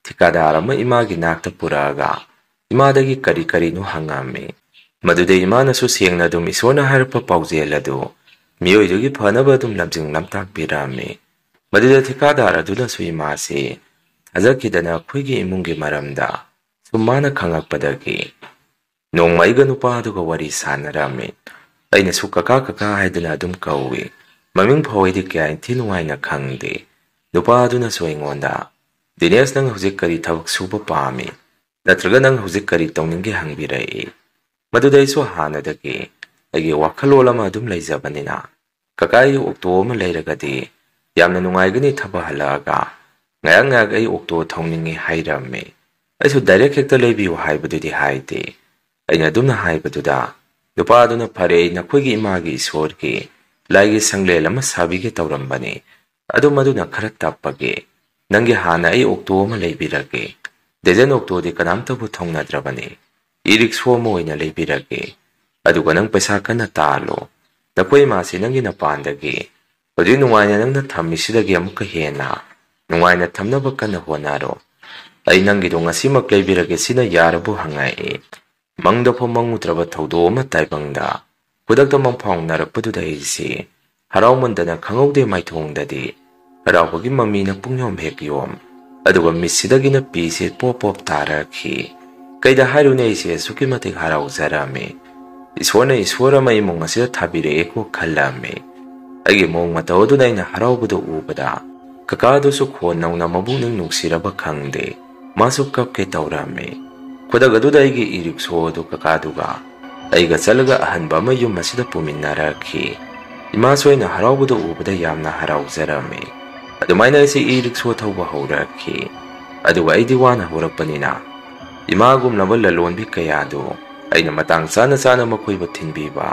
ꯊꯤꯀꯥꯗꯥꯔ ꯑꯃ ꯏꯃꯥꯒꯤ ꯅꯥꯛꯇ ꯄꯨꯔꯛꯑꯒ ꯏꯃꯥꯗꯒꯤ ꯀꯔꯤ ꯀꯔꯤꯅꯣ ꯍꯪꯉꯝꯃꯤ꯫ ꯃꯗꯨꯗ ꯏꯃꯥꯅꯁꯨ ꯁꯦꯡꯅ ꯑꯗꯨꯝ ꯏꯁꯣꯔꯅ ꯍꯥꯏꯔꯛꯄ ꯄꯥꯎꯖꯦꯜ ꯑꯗꯨ ꯃꯤꯑꯣꯏꯗꯨꯒꯤ ꯐꯅꯕ ꯑꯗꯨꯝ ꯂꯝꯖꯤꯡ ꯂꯝꯇꯥꯛꯄꯤꯔꯝꯃꯤ꯫ ꯃꯗꯨꯗ ꯊꯤꯀꯥꯗꯥꯔ ꯑꯗꯨꯅꯁꯨ ꯏꯃꯥꯁꯤ ꯊꯥꯖꯈꯤꯗꯅ ꯑꯩꯈꯣꯏꯒꯤ ꯏꯃꯨꯡꯒꯤ ꯃꯔꯝꯗ ꯁꯨꯝ ꯃꯥꯅ ꯈꯪꯉꯛꯄꯗꯒꯤ ꯅꯣꯡꯃ ꯑꯩꯒ ꯅꯨꯄꯥꯗꯨꯒ ꯋꯥꯔꯤ ꯁꯥꯟꯅꯔꯝꯃꯤ꯫ ꯑꯩꯅꯁꯨ "ꯀꯀꯥ, ꯀꯀꯥ" ꯍꯥꯏꯗꯨꯅ ꯑꯗꯨꯝ ꯀꯧꯏ꯫ ꯃꯃꯤꯡ ꯐꯥꯎ ꯑꯩꯗꯤ ꯀꯌꯥ ꯏꯟꯊꯤ ꯅꯨꯡꯉꯥꯏꯅ ꯈꯪꯗꯦ꯫ ꯅꯨꯄꯥꯗꯨꯅꯁꯨ ꯑꯩꯉꯣꯟꯗ, "ꯗꯤꯅꯦꯁ, ꯅꯪ ꯍꯧꯖꯤꯛ ꯀꯔꯤ ꯊꯕꯛ ꯁꯨꯕ ꯄꯥꯝꯃꯤ? ꯅꯠꯇ꯭ꯔꯒ ꯅꯪ ꯍꯧꯖꯤꯛ ꯀꯔꯤ ꯇꯧꯅꯤꯡꯒꯦ?" ꯍꯪꯕꯤꯔꯛꯏ꯫ ꯃꯗꯨꯗ ꯑꯩꯁꯨ ꯍꯥꯟꯅꯗꯒꯤ ꯑꯩꯒꯤ ꯋꯥꯈꯜꯂꯣꯟ ꯑꯃ ꯑꯗꯨꯝ ꯂꯩꯖꯕꯅꯤꯅ, "ꯀꯀꯥ, ꯑꯩ ꯑꯣꯛꯇꯣ ꯑꯃ ꯂꯩꯔꯒꯗꯤ ꯌꯥꯝꯅ ꯅꯨꯡꯉꯥꯏꯒꯅꯤ, ꯊꯕꯛ ꯍꯜꯂꯛꯑꯒ ꯉꯥꯏꯍꯥꯛ ꯉꯥꯏꯍꯥꯛ ꯑꯩ ꯑꯣꯛꯇꯣ ꯊꯧꯅꯤꯡꯉꯤ" ꯍꯥꯏꯔꯝꯃꯤ꯫ ꯑꯩꯁꯨ ꯗꯥꯏꯔꯦꯛ ꯍꯦꯛꯇ ꯂꯩꯕꯤꯌꯨ ꯍꯥꯏꯕꯗꯨꯗꯤ ꯍꯥꯏꯗꯦ꯫ ꯑꯩꯅ ꯑꯗꯨꯝꯅ ꯍꯥꯏꯕꯗꯨꯗ ꯅꯨꯄꯥꯗꯨꯅ, "ꯐꯔꯦ, ꯑꯩ ꯅꯈꯣꯏꯒꯤ ꯏꯃꯥꯒꯤ ꯏꯁꯣꯔꯒꯤ ꯂꯥꯏꯒꯤ ꯁꯪꯂꯦꯟ ꯑꯃ ꯁꯥꯕꯤꯒꯦ ꯇꯧꯔꯝꯕꯅꯤ, ꯑꯗꯨ ꯃꯗꯨꯅ ꯈꯔ ꯇꯞꯄꯒꯦ꯫ ꯅꯪꯒꯤ ꯍꯥꯟꯅ ꯑꯩ ꯑꯣꯛꯇꯣ ꯑꯃ ꯂꯩꯕꯤꯔꯒꯦ꯫ ꯗꯤꯖꯜ ꯑꯣꯛꯇꯣꯗꯤ ꯀꯅꯥꯝꯇꯕꯨ ꯊꯧꯅꯗ꯭ꯔꯕꯅꯤ꯫ ꯏ ꯔꯤꯛꯁꯣ ꯑꯃ ꯑꯣꯏꯅ ꯂꯩꯕꯤꯔꯒꯦ꯫ ꯑꯗꯨꯒ ꯅꯪ ꯄꯩꯁꯥ ꯀꯟꯅ ꯇꯥꯜꯂꯣ꯫ ꯅꯈꯣꯏ ꯏꯃꯥꯁꯤ ꯅꯪꯒꯤ ꯅꯄꯥꯟꯗꯒꯤ ꯍꯧꯖꯤꯛ ꯅꯨꯡꯉꯥꯏꯅ ꯅꯪꯅ ꯊꯝꯃꯤꯁꯤꯗꯒꯤ ꯑꯃꯨꯛꯀ ꯍꯦꯟꯅ ꯅꯨꯡꯉꯥꯏꯅ ꯊꯝꯅꯕ ꯀꯟꯅ ꯍꯣꯠꯅꯔꯣ꯫ ꯑꯩ ꯅꯪꯒꯤꯗꯣ ꯉꯁꯤꯃꯛ ꯂꯩꯕꯤꯔꯒꯦ, ꯁꯤꯅ ꯌꯥꯔꯕꯣ?" ꯍꯪꯉꯛꯏ꯫ ꯃꯪꯗꯐꯥꯎ ꯃꯪꯉꯨꯗ꯭ꯔꯕ ꯊꯧꯗꯣꯛ ꯑꯃ ꯇꯥꯏꯕꯪꯗ ꯈꯨꯗꯛꯇ ꯃꯪꯐꯥꯎꯅꯔꯛꯄꯗꯨꯗ ꯑꯩꯁꯤ ꯍꯔꯥꯎꯃꯟꯗꯅ ꯈꯪꯍꯧꯗꯦ ꯃꯥꯏꯊꯣꯡꯗꯗꯤ ꯍꯔꯥꯎꯕꯒꯤ ꯃꯃꯤꯅ ꯄꯨꯡꯌꯣꯝ ꯍꯦꯛ ꯌꯣꯝ, ꯑꯗꯨꯒ ꯃꯤꯠꯁꯤꯗꯒꯤꯅ ꯄꯤꯁꯦ ꯄꯣꯞ ꯄꯣꯞ ꯇꯥꯔꯛꯈꯤ꯫ ꯀꯩꯗ ꯍꯥꯏꯔꯨꯅꯤ, ꯑꯩꯁꯦ ꯑꯁꯨꯛꯀꯤ ꯃꯇꯤꯛ ꯍꯔꯥꯎꯖꯔꯝꯃꯤ꯫ ꯏꯁꯣꯔꯅ ꯏꯁꯣꯔ ꯑꯃ ꯏꯃꯨꯡ ꯑꯁꯤꯗ ꯊꯥꯕꯤꯔꯛꯑꯦꯀꯣ ꯈꯜꯂꯝꯃꯤ꯫ ꯑꯩꯒꯤ ꯃꯑꯣꯡ ꯃꯇꯧ ꯑꯗꯨꯅ ꯑꯩꯅ ꯍꯔꯥꯎꯕꯗꯨ ꯎꯕꯗ ꯀꯀꯥꯗꯨꯁꯨ ꯈꯣꯟ ꯅꯧꯅ ꯃꯕꯨꯛꯅꯤꯡ ꯅꯨꯡꯁꯤꯔꯕ ꯈꯪꯗꯦ, ꯃꯥꯁꯨ ꯀꯞꯀꯦ ꯇꯧꯔꯝꯃꯤ꯫ ꯈꯨꯗꯛ ꯑꯗꯨꯗ ꯑꯩꯒꯤ ꯏ ꯔꯤꯛꯁꯣ ꯑꯗꯨ ꯀꯀꯥꯗꯨꯒ ꯑꯩꯒ ꯆꯠꯂꯒ ꯑꯍꯟꯕ ꯑꯃ ꯌꯨꯝ ꯑꯁꯤꯗ ꯄꯨꯃꯤꯟꯅꯔꯛꯈꯤ꯫ ꯏꯃꯥꯁꯨ ꯑꯩꯅ ꯍꯔꯥꯎꯕꯗꯨ ꯎꯕꯗ ꯌꯥꯝꯅ ꯍꯔꯥꯎꯖꯔꯝꯃꯤ꯫ ꯑꯗꯨꯃꯥꯏꯅ ꯑꯩꯁꯦ ꯏ ꯔꯤꯛꯁꯣ ꯊꯧꯕ ꯍꯧꯔꯛꯈꯤ꯫ ꯑꯗꯨꯒ ꯑꯩꯗꯤ ꯋꯥꯅ ꯍꯧꯔꯛꯄꯅꯤꯅ ꯏꯃꯥꯒꯨꯝꯂꯕ ꯂꯂꯣꯟꯕꯤ ꯀꯌꯥꯗꯨ ꯑꯩꯅ ꯃꯇꯥꯡ ꯆꯥꯅ ꯆꯥꯅ ꯃꯈꯣꯏꯕꯨ ꯊꯤꯟꯕꯤꯕ,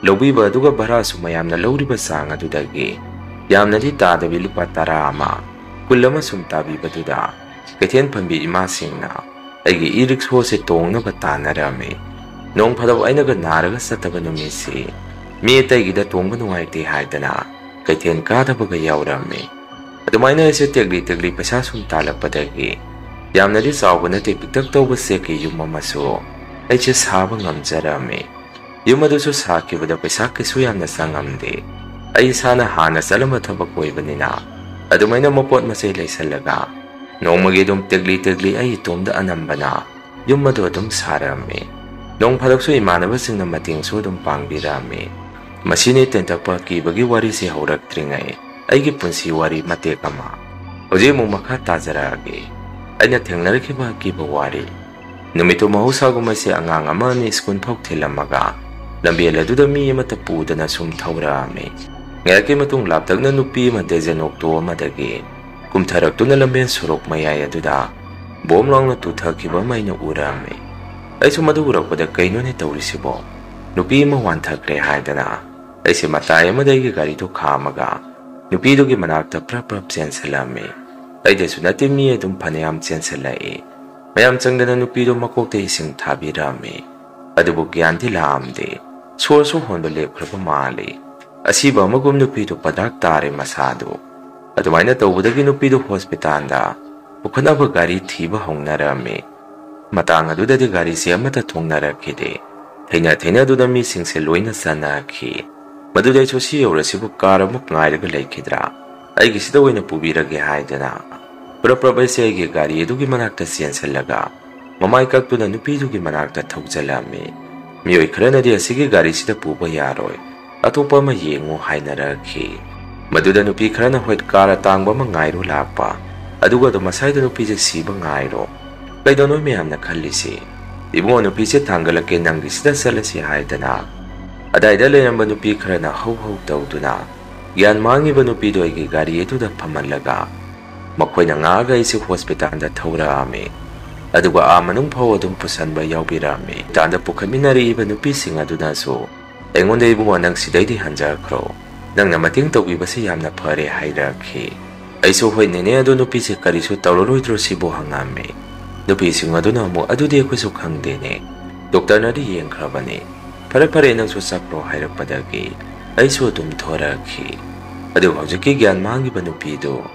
ꯂꯧꯕꯤꯕ, ꯑꯗꯨꯒ ꯚꯔꯥꯁꯨ ꯃꯌꯥꯝꯅ ꯂꯧꯔꯤꯕ ꯆꯥꯡ ꯑꯗꯨꯗꯒꯤ ꯌꯥꯝꯅꯗꯤ ꯇꯥꯗꯕꯤ ꯂꯨꯄꯥ ꯇꯔꯥ ꯑꯃ, ꯀꯨꯟ ꯑꯃ ꯁꯨꯝ ꯇꯥꯕꯤꯕꯗꯨꯗ ꯀꯩꯊꯦꯜ ꯐꯝꯕꯤ ꯏꯃꯥꯁꯤꯡꯅ ꯑꯩꯒꯤ ꯏ ꯔꯤꯛꯁꯣꯁꯦ ꯇꯣꯡꯅꯕ ꯇꯥꯟꯅꯔꯝꯃꯤ꯫ ꯅꯣꯡ ꯐꯥꯗꯣꯛ ꯑꯩꯅꯒ ꯅꯥꯔꯒ ꯆꯠꯇꯕ ꯅꯨꯃꯤꯠꯁꯤ ꯃꯤ ꯑꯇꯩꯒꯤꯗ ꯇꯣꯡꯕ ꯅꯨꯡꯉꯥꯏꯇꯦ ꯍꯥꯏꯗꯅ ꯀꯩꯊꯦꯜ ꯀꯥꯗꯕꯒ ꯌꯥꯎꯔꯝꯃꯤ꯫ ꯑꯗꯨꯃꯥꯏꯅ ꯑꯩꯁꯦ ꯇꯦꯛꯂꯤ ꯇꯦꯛꯂꯤ ꯄꯩꯁꯥ ꯁꯨꯝ ꯇꯥꯜꯂꯛꯄꯗꯒꯤ ꯌꯥꯝꯅꯗꯤ ꯆꯥꯎꯕ ꯅꯠꯇꯦ, ꯄꯤꯛꯇꯛ ꯇꯧꯕ ꯆꯦꯛꯀꯤ ꯌꯨꯝ ꯑꯃꯁꯨ ꯑꯩꯁꯦ ꯁꯥꯕ ꯉꯝꯖꯔꯝꯃꯤ꯫ ꯌꯨꯝ ꯑꯗꯨꯁꯨ ꯁꯥꯈꯤꯕꯗ ꯄꯩꯁꯥ ꯀꯩꯁꯨ ꯌꯥꯝꯅ ꯆꯪꯉꯝꯗꯦ꯫ ꯑꯩ ꯏꯁꯥꯅ ꯍꯥꯟꯅ ꯆꯠꯂꯝꯕ ꯊꯕꯛ ꯑꯣꯏꯕꯅꯤꯅ ꯑꯗꯨꯃꯥꯏꯅ ꯃꯄꯣꯠ ꯃꯆꯩ ꯂꯩꯁꯜꯂꯒ ꯅꯣꯡꯃꯒꯤ ꯑꯗꯨꯝ ꯇꯦꯛꯂꯤ ꯇꯦꯛꯂꯤ ꯑꯩ ꯏꯇꯣꯝꯗ ꯑꯅꯝꯕꯅ ꯌꯨꯝ ꯑꯗꯨ ꯑꯗꯨꯝ ꯁꯥꯔꯝꯃꯤ꯫ ꯅꯣꯡ ꯐꯥꯗꯣꯛꯁꯨ ꯏꯃꯥꯟꯅꯕꯁꯤꯡꯅ ꯃꯇꯦꯡꯁꯨ ꯑꯗꯨꯝ ꯄꯥꯡꯕꯤꯔꯝꯃꯤ꯫ ꯃꯁꯤꯅꯤ ꯇꯦꯟꯇꯛꯄ ꯑꯀꯤꯕꯒꯤ ꯋꯥꯔꯤꯁꯤ ꯍꯧꯔꯛꯇ꯭ꯔꯤꯉꯩ ꯑꯩꯒꯤ ꯄꯨꯟꯁꯤ ꯋꯥꯔꯤ ꯃꯇꯦꯛ ꯑꯃ꯫ ꯍꯧꯖꯤꯛ ꯑꯃꯨꯛ ꯃꯈꯥ ꯇꯥꯖꯔꯛꯑꯒꯦ꯫ ꯑꯩꯅ ꯊꯦꯡꯅꯔꯛꯈꯤꯕ ꯑꯀꯤꯕ ꯋꯥꯔꯤ꯫ ꯅꯨꯃꯤꯠꯇꯨ ꯃꯍꯧꯁꯥꯒꯨꯝ ꯑꯩꯁꯦ ꯑꯉꯥꯡ ꯑꯃ ꯑꯅꯤ ꯁ꯭ꯀꯨꯜ ꯐꯥꯎ ꯊꯤꯜꯂꯝꯃꯒ ꯂꯝꯕꯦꯜ ꯑꯗꯨꯗ ꯃꯤ ꯑꯃꯠꯇ ꯄꯨꯗꯅ ꯁꯨꯝ ꯊꯧꯔꯛꯑꯝꯃꯤ꯫ ꯉꯥꯏꯍꯥꯛꯀꯤ ꯃꯇꯨꯡ ꯂꯥꯞꯇꯛꯅ ꯅꯨꯄꯤ ꯑꯃ ꯗꯦꯖꯟ ꯑꯣꯛꯇꯣ ꯑꯃꯗꯒꯤ ꯀꯨꯝꯊꯔꯛꯇꯨꯅ ꯂꯝꯕꯦꯜ ꯁꯣꯔꯣꯛ ꯃꯌꯥꯏ ꯑꯗꯨꯗ ꯕꯣꯝ ꯂꯥꯎꯅ ꯇꯨꯊꯈꯤꯕ ꯑꯃ ꯑꯩꯅ ꯎꯔꯝꯃꯤ꯫ ꯑꯩꯁꯨ ꯃꯗꯨ ꯎꯔꯛꯄꯗ ꯀꯩꯅꯣꯅꯦ ꯇꯧꯔꯤꯁꯤꯕꯣ? ꯅꯨꯄꯤ ꯑꯃ ꯋꯥꯟꯊꯈ꯭ꯔꯦ ꯍꯥꯏꯗꯅ ꯑꯩꯁꯦ ꯃꯇꯥꯏ ꯑꯃꯗ ꯑꯩꯒꯤ ꯒꯥꯔꯤꯗꯨ ꯈꯥꯝꯃꯒ ꯅꯨꯄꯤꯗꯨꯒꯤ ꯃꯅꯥꯛꯇ ꯄ꯭ꯔꯞ ꯄ꯭ꯔꯞ ꯆꯦꯟꯁꯤꯜꯂꯝꯃꯤ꯫ ꯑꯩꯗꯁꯨ ꯅꯠꯇꯦ, ꯃꯤ ꯑꯗꯨꯝ ꯐꯅꯌꯥꯝ ꯆꯦꯟꯁꯤꯜꯂꯛꯏ꯫ ꯃꯌꯥꯝ ꯆꯪꯗꯅ ꯅꯨꯄꯤꯗꯨ ꯃꯀꯣꯛꯇ ꯏꯁꯤꯡ ꯊꯥꯕꯤꯔꯝꯃꯤ꯫ ꯑꯗꯨꯕꯨ ꯒ꯭ꯌꯥꯟꯗꯤ ꯂꯥꯛꯑꯝꯗꯦ꯫ ꯁꯣꯔꯁꯨ ꯍꯣꯟꯕ ꯂꯦꯞꯈ꯭ꯔꯕ ꯃꯥꯜꯂꯤ꯫ ꯑꯁꯤꯕ ꯑꯃꯒꯨꯝ ꯅꯨꯄꯤꯗꯨ ꯄꯗꯥꯛ ꯇꯥꯔꯦ ꯃꯁꯥꯗꯨ꯫ ꯑꯗꯨꯃꯥꯏꯅ ꯇꯧꯕꯗꯒꯤ ꯅꯨꯄꯤꯗꯨ ꯍꯣꯁꯄꯤꯇꯥꯜꯗ ꯄꯨꯈꯠꯅꯕ ꯒꯥꯔꯤ ꯊꯤꯕ ꯍꯧꯅꯔꯝꯃꯤ꯫ ꯃꯇꯥꯡ ꯑꯗꯨꯗꯗꯤ ꯒꯥꯔꯤꯁꯤ ꯑꯃꯠꯇ ꯊꯨꯡꯅꯔꯛꯈꯤꯗꯦ꯫ ꯊꯩꯅ ꯊꯩꯅꯗꯨꯅ ꯃꯤꯁꯤꯡꯁꯦ ꯂꯣꯏꯅ ꯆꯟꯅꯈꯤ꯫ ꯃꯗꯨꯗ ꯑꯩꯁꯨ ꯁꯤ ꯌꯧꯔꯁꯤꯕꯨ ꯀꯥꯔ ꯑꯃꯨꯛ ꯉꯥꯏꯔꯒ ꯂꯩꯈꯤꯗ꯭ꯔꯥ? ꯑꯩꯒꯤꯁꯤꯗ ꯑꯣꯏꯅ ꯄꯨꯕꯤꯔꯒꯦ ꯍꯥꯏꯗꯅ ꯄ꯭ꯔꯞ ꯄ꯭ꯔꯞ ꯑꯩꯁꯦ ꯑꯩꯒꯤ ꯒꯥꯔꯤ ꯑꯗꯨꯒꯤ ꯃꯅꯥꯛꯇ ꯆꯦꯟꯁꯤꯜꯂꯒ ꯃꯃꯥꯏ ꯀꯛꯇꯨꯅ ꯅꯨꯄꯤꯗꯨꯒꯤ ꯃꯅꯥꯛꯇ ꯊꯧꯖꯤꯜꯂꯝꯃꯤ꯫ ꯃꯤꯑꯣꯏ ꯈꯔꯅꯗꯤ ꯑꯁꯤꯒꯤ ꯒꯥꯔꯤꯁꯤꯗ ꯄꯨꯕ ꯌꯥꯔꯣꯏ, ꯑꯇꯣꯞꯄ ꯑꯃ ꯌꯦꯡꯉꯨ ꯍꯥꯏꯅꯔꯛꯈꯤ꯫ ꯃꯗꯨꯗ ꯅꯨꯄꯤ ꯈꯔꯅ ꯍꯣꯏ ꯀꯥꯔ ꯑꯇꯥꯡꯕ ꯑꯃ ꯉꯥꯏꯔꯨ ꯂꯥꯛꯄ, ꯑꯗꯨꯒ ꯑꯗꯨꯝ ꯃꯁꯥꯏꯗ ꯅꯨꯄꯤꯁꯦ ꯁꯤꯕ ꯉꯥꯏꯔꯣ꯫ ꯀꯩꯗꯧꯅꯣ ꯃꯌꯥꯝꯅ ꯈꯜꯂꯤꯁꯤ? ꯏꯕꯨꯡꯉꯣ, ꯅꯨꯄꯤꯁꯦ ꯊꯥꯡꯒꯠꯂꯛꯀꯦ, ꯅꯪꯒꯤꯁꯤꯗ ꯆꯠꯂꯁꯤ ꯍꯥꯏꯗꯅ ꯑꯗꯥꯏꯗ ꯂꯩꯔꯝꯕ ꯅꯨꯄꯤ ꯈꯔꯅ ꯍꯧ ꯍꯧ ꯇꯧꯗꯨꯅ ꯒ꯭ꯌꯥꯟ ꯃꯥꯡꯉꯤꯕ ꯅꯨꯄꯤꯗꯣ ꯑꯩꯒꯤ ꯒꯥꯔꯤ ꯑꯗꯨꯗ ꯐꯝꯍꯜꯂꯒ ꯃꯈꯣꯏꯅ ꯉꯥꯛꯑꯒ ꯑꯩꯁꯦ ꯍꯣꯁꯄꯤꯇꯥꯜꯗ ꯊꯧꯔꯛꯑꯝꯃꯤ꯫ ꯑꯗꯨꯒ ꯑꯥ ꯃꯅꯨꯡ ꯐꯥꯎ ꯑꯗꯨꯝ ꯄꯨꯁꯟꯕ ꯌꯥꯎꯕꯤꯔꯝꯃꯤ꯫ ꯍꯣꯁꯄꯤꯇꯥꯜꯗ ꯄꯨꯈꯠꯃꯤꯟꯅꯔꯛꯏꯕ ꯅꯨꯄꯤꯁꯤꯡ ꯑꯗꯨꯅꯁꯨ ꯑꯩꯉꯣꯟꯗ, "ꯏꯕꯨꯡꯉꯣ, ꯅꯪ ꯁꯤꯗꯩꯗꯤ ꯍꯟꯖꯈ꯭ꯔꯣ, ꯅꯪꯅ ꯃꯇꯦꯡ ꯇꯧꯕꯤꯕꯁꯤ ꯌꯥꯝꯅ ꯐꯔꯦ" ꯍꯥꯏꯔꯛꯈꯤ꯫ ꯑꯩꯁꯨ, "ꯍꯣꯏ ꯅꯦꯅꯦ, ꯑꯗꯣ ꯅꯨꯄꯤꯁꯦ ꯀꯔꯤꯁꯨ ꯇꯧꯔꯔꯣꯏꯗ꯭ꯔꯣ ꯁꯤꯕꯨ?" ꯍꯪꯉꯝꯃꯤ꯫ ꯅꯨꯄꯤꯁꯤꯡ ꯑꯗꯨꯅ ꯑꯃꯨꯛ, "ꯑꯗꯨꯗꯤ ꯑꯩꯈꯣꯏꯁꯨ ꯈꯪꯗꯦꯅꯦ, ꯗꯣꯛꯇꯔꯅꯗꯤ ꯌꯦꯡꯈ꯭ꯔꯕꯅꯤ, ꯐꯔꯦ ꯐꯔꯦ, ꯅꯪꯁꯨ ꯆꯠꯈ꯭ꯔꯣ" ꯍꯥꯏꯔꯛꯄꯗꯒꯤ ꯑꯩꯁꯨ ꯑꯗꯨꯝ ꯊꯣꯔꯛꯈꯤ꯫ ꯑꯗꯨꯒ ꯍꯧꯖꯤꯛꯀꯤ ꯒ꯭ꯌꯥꯟ ꯃꯥꯡꯈꯤꯕ ꯅꯨꯄꯤꯗꯨ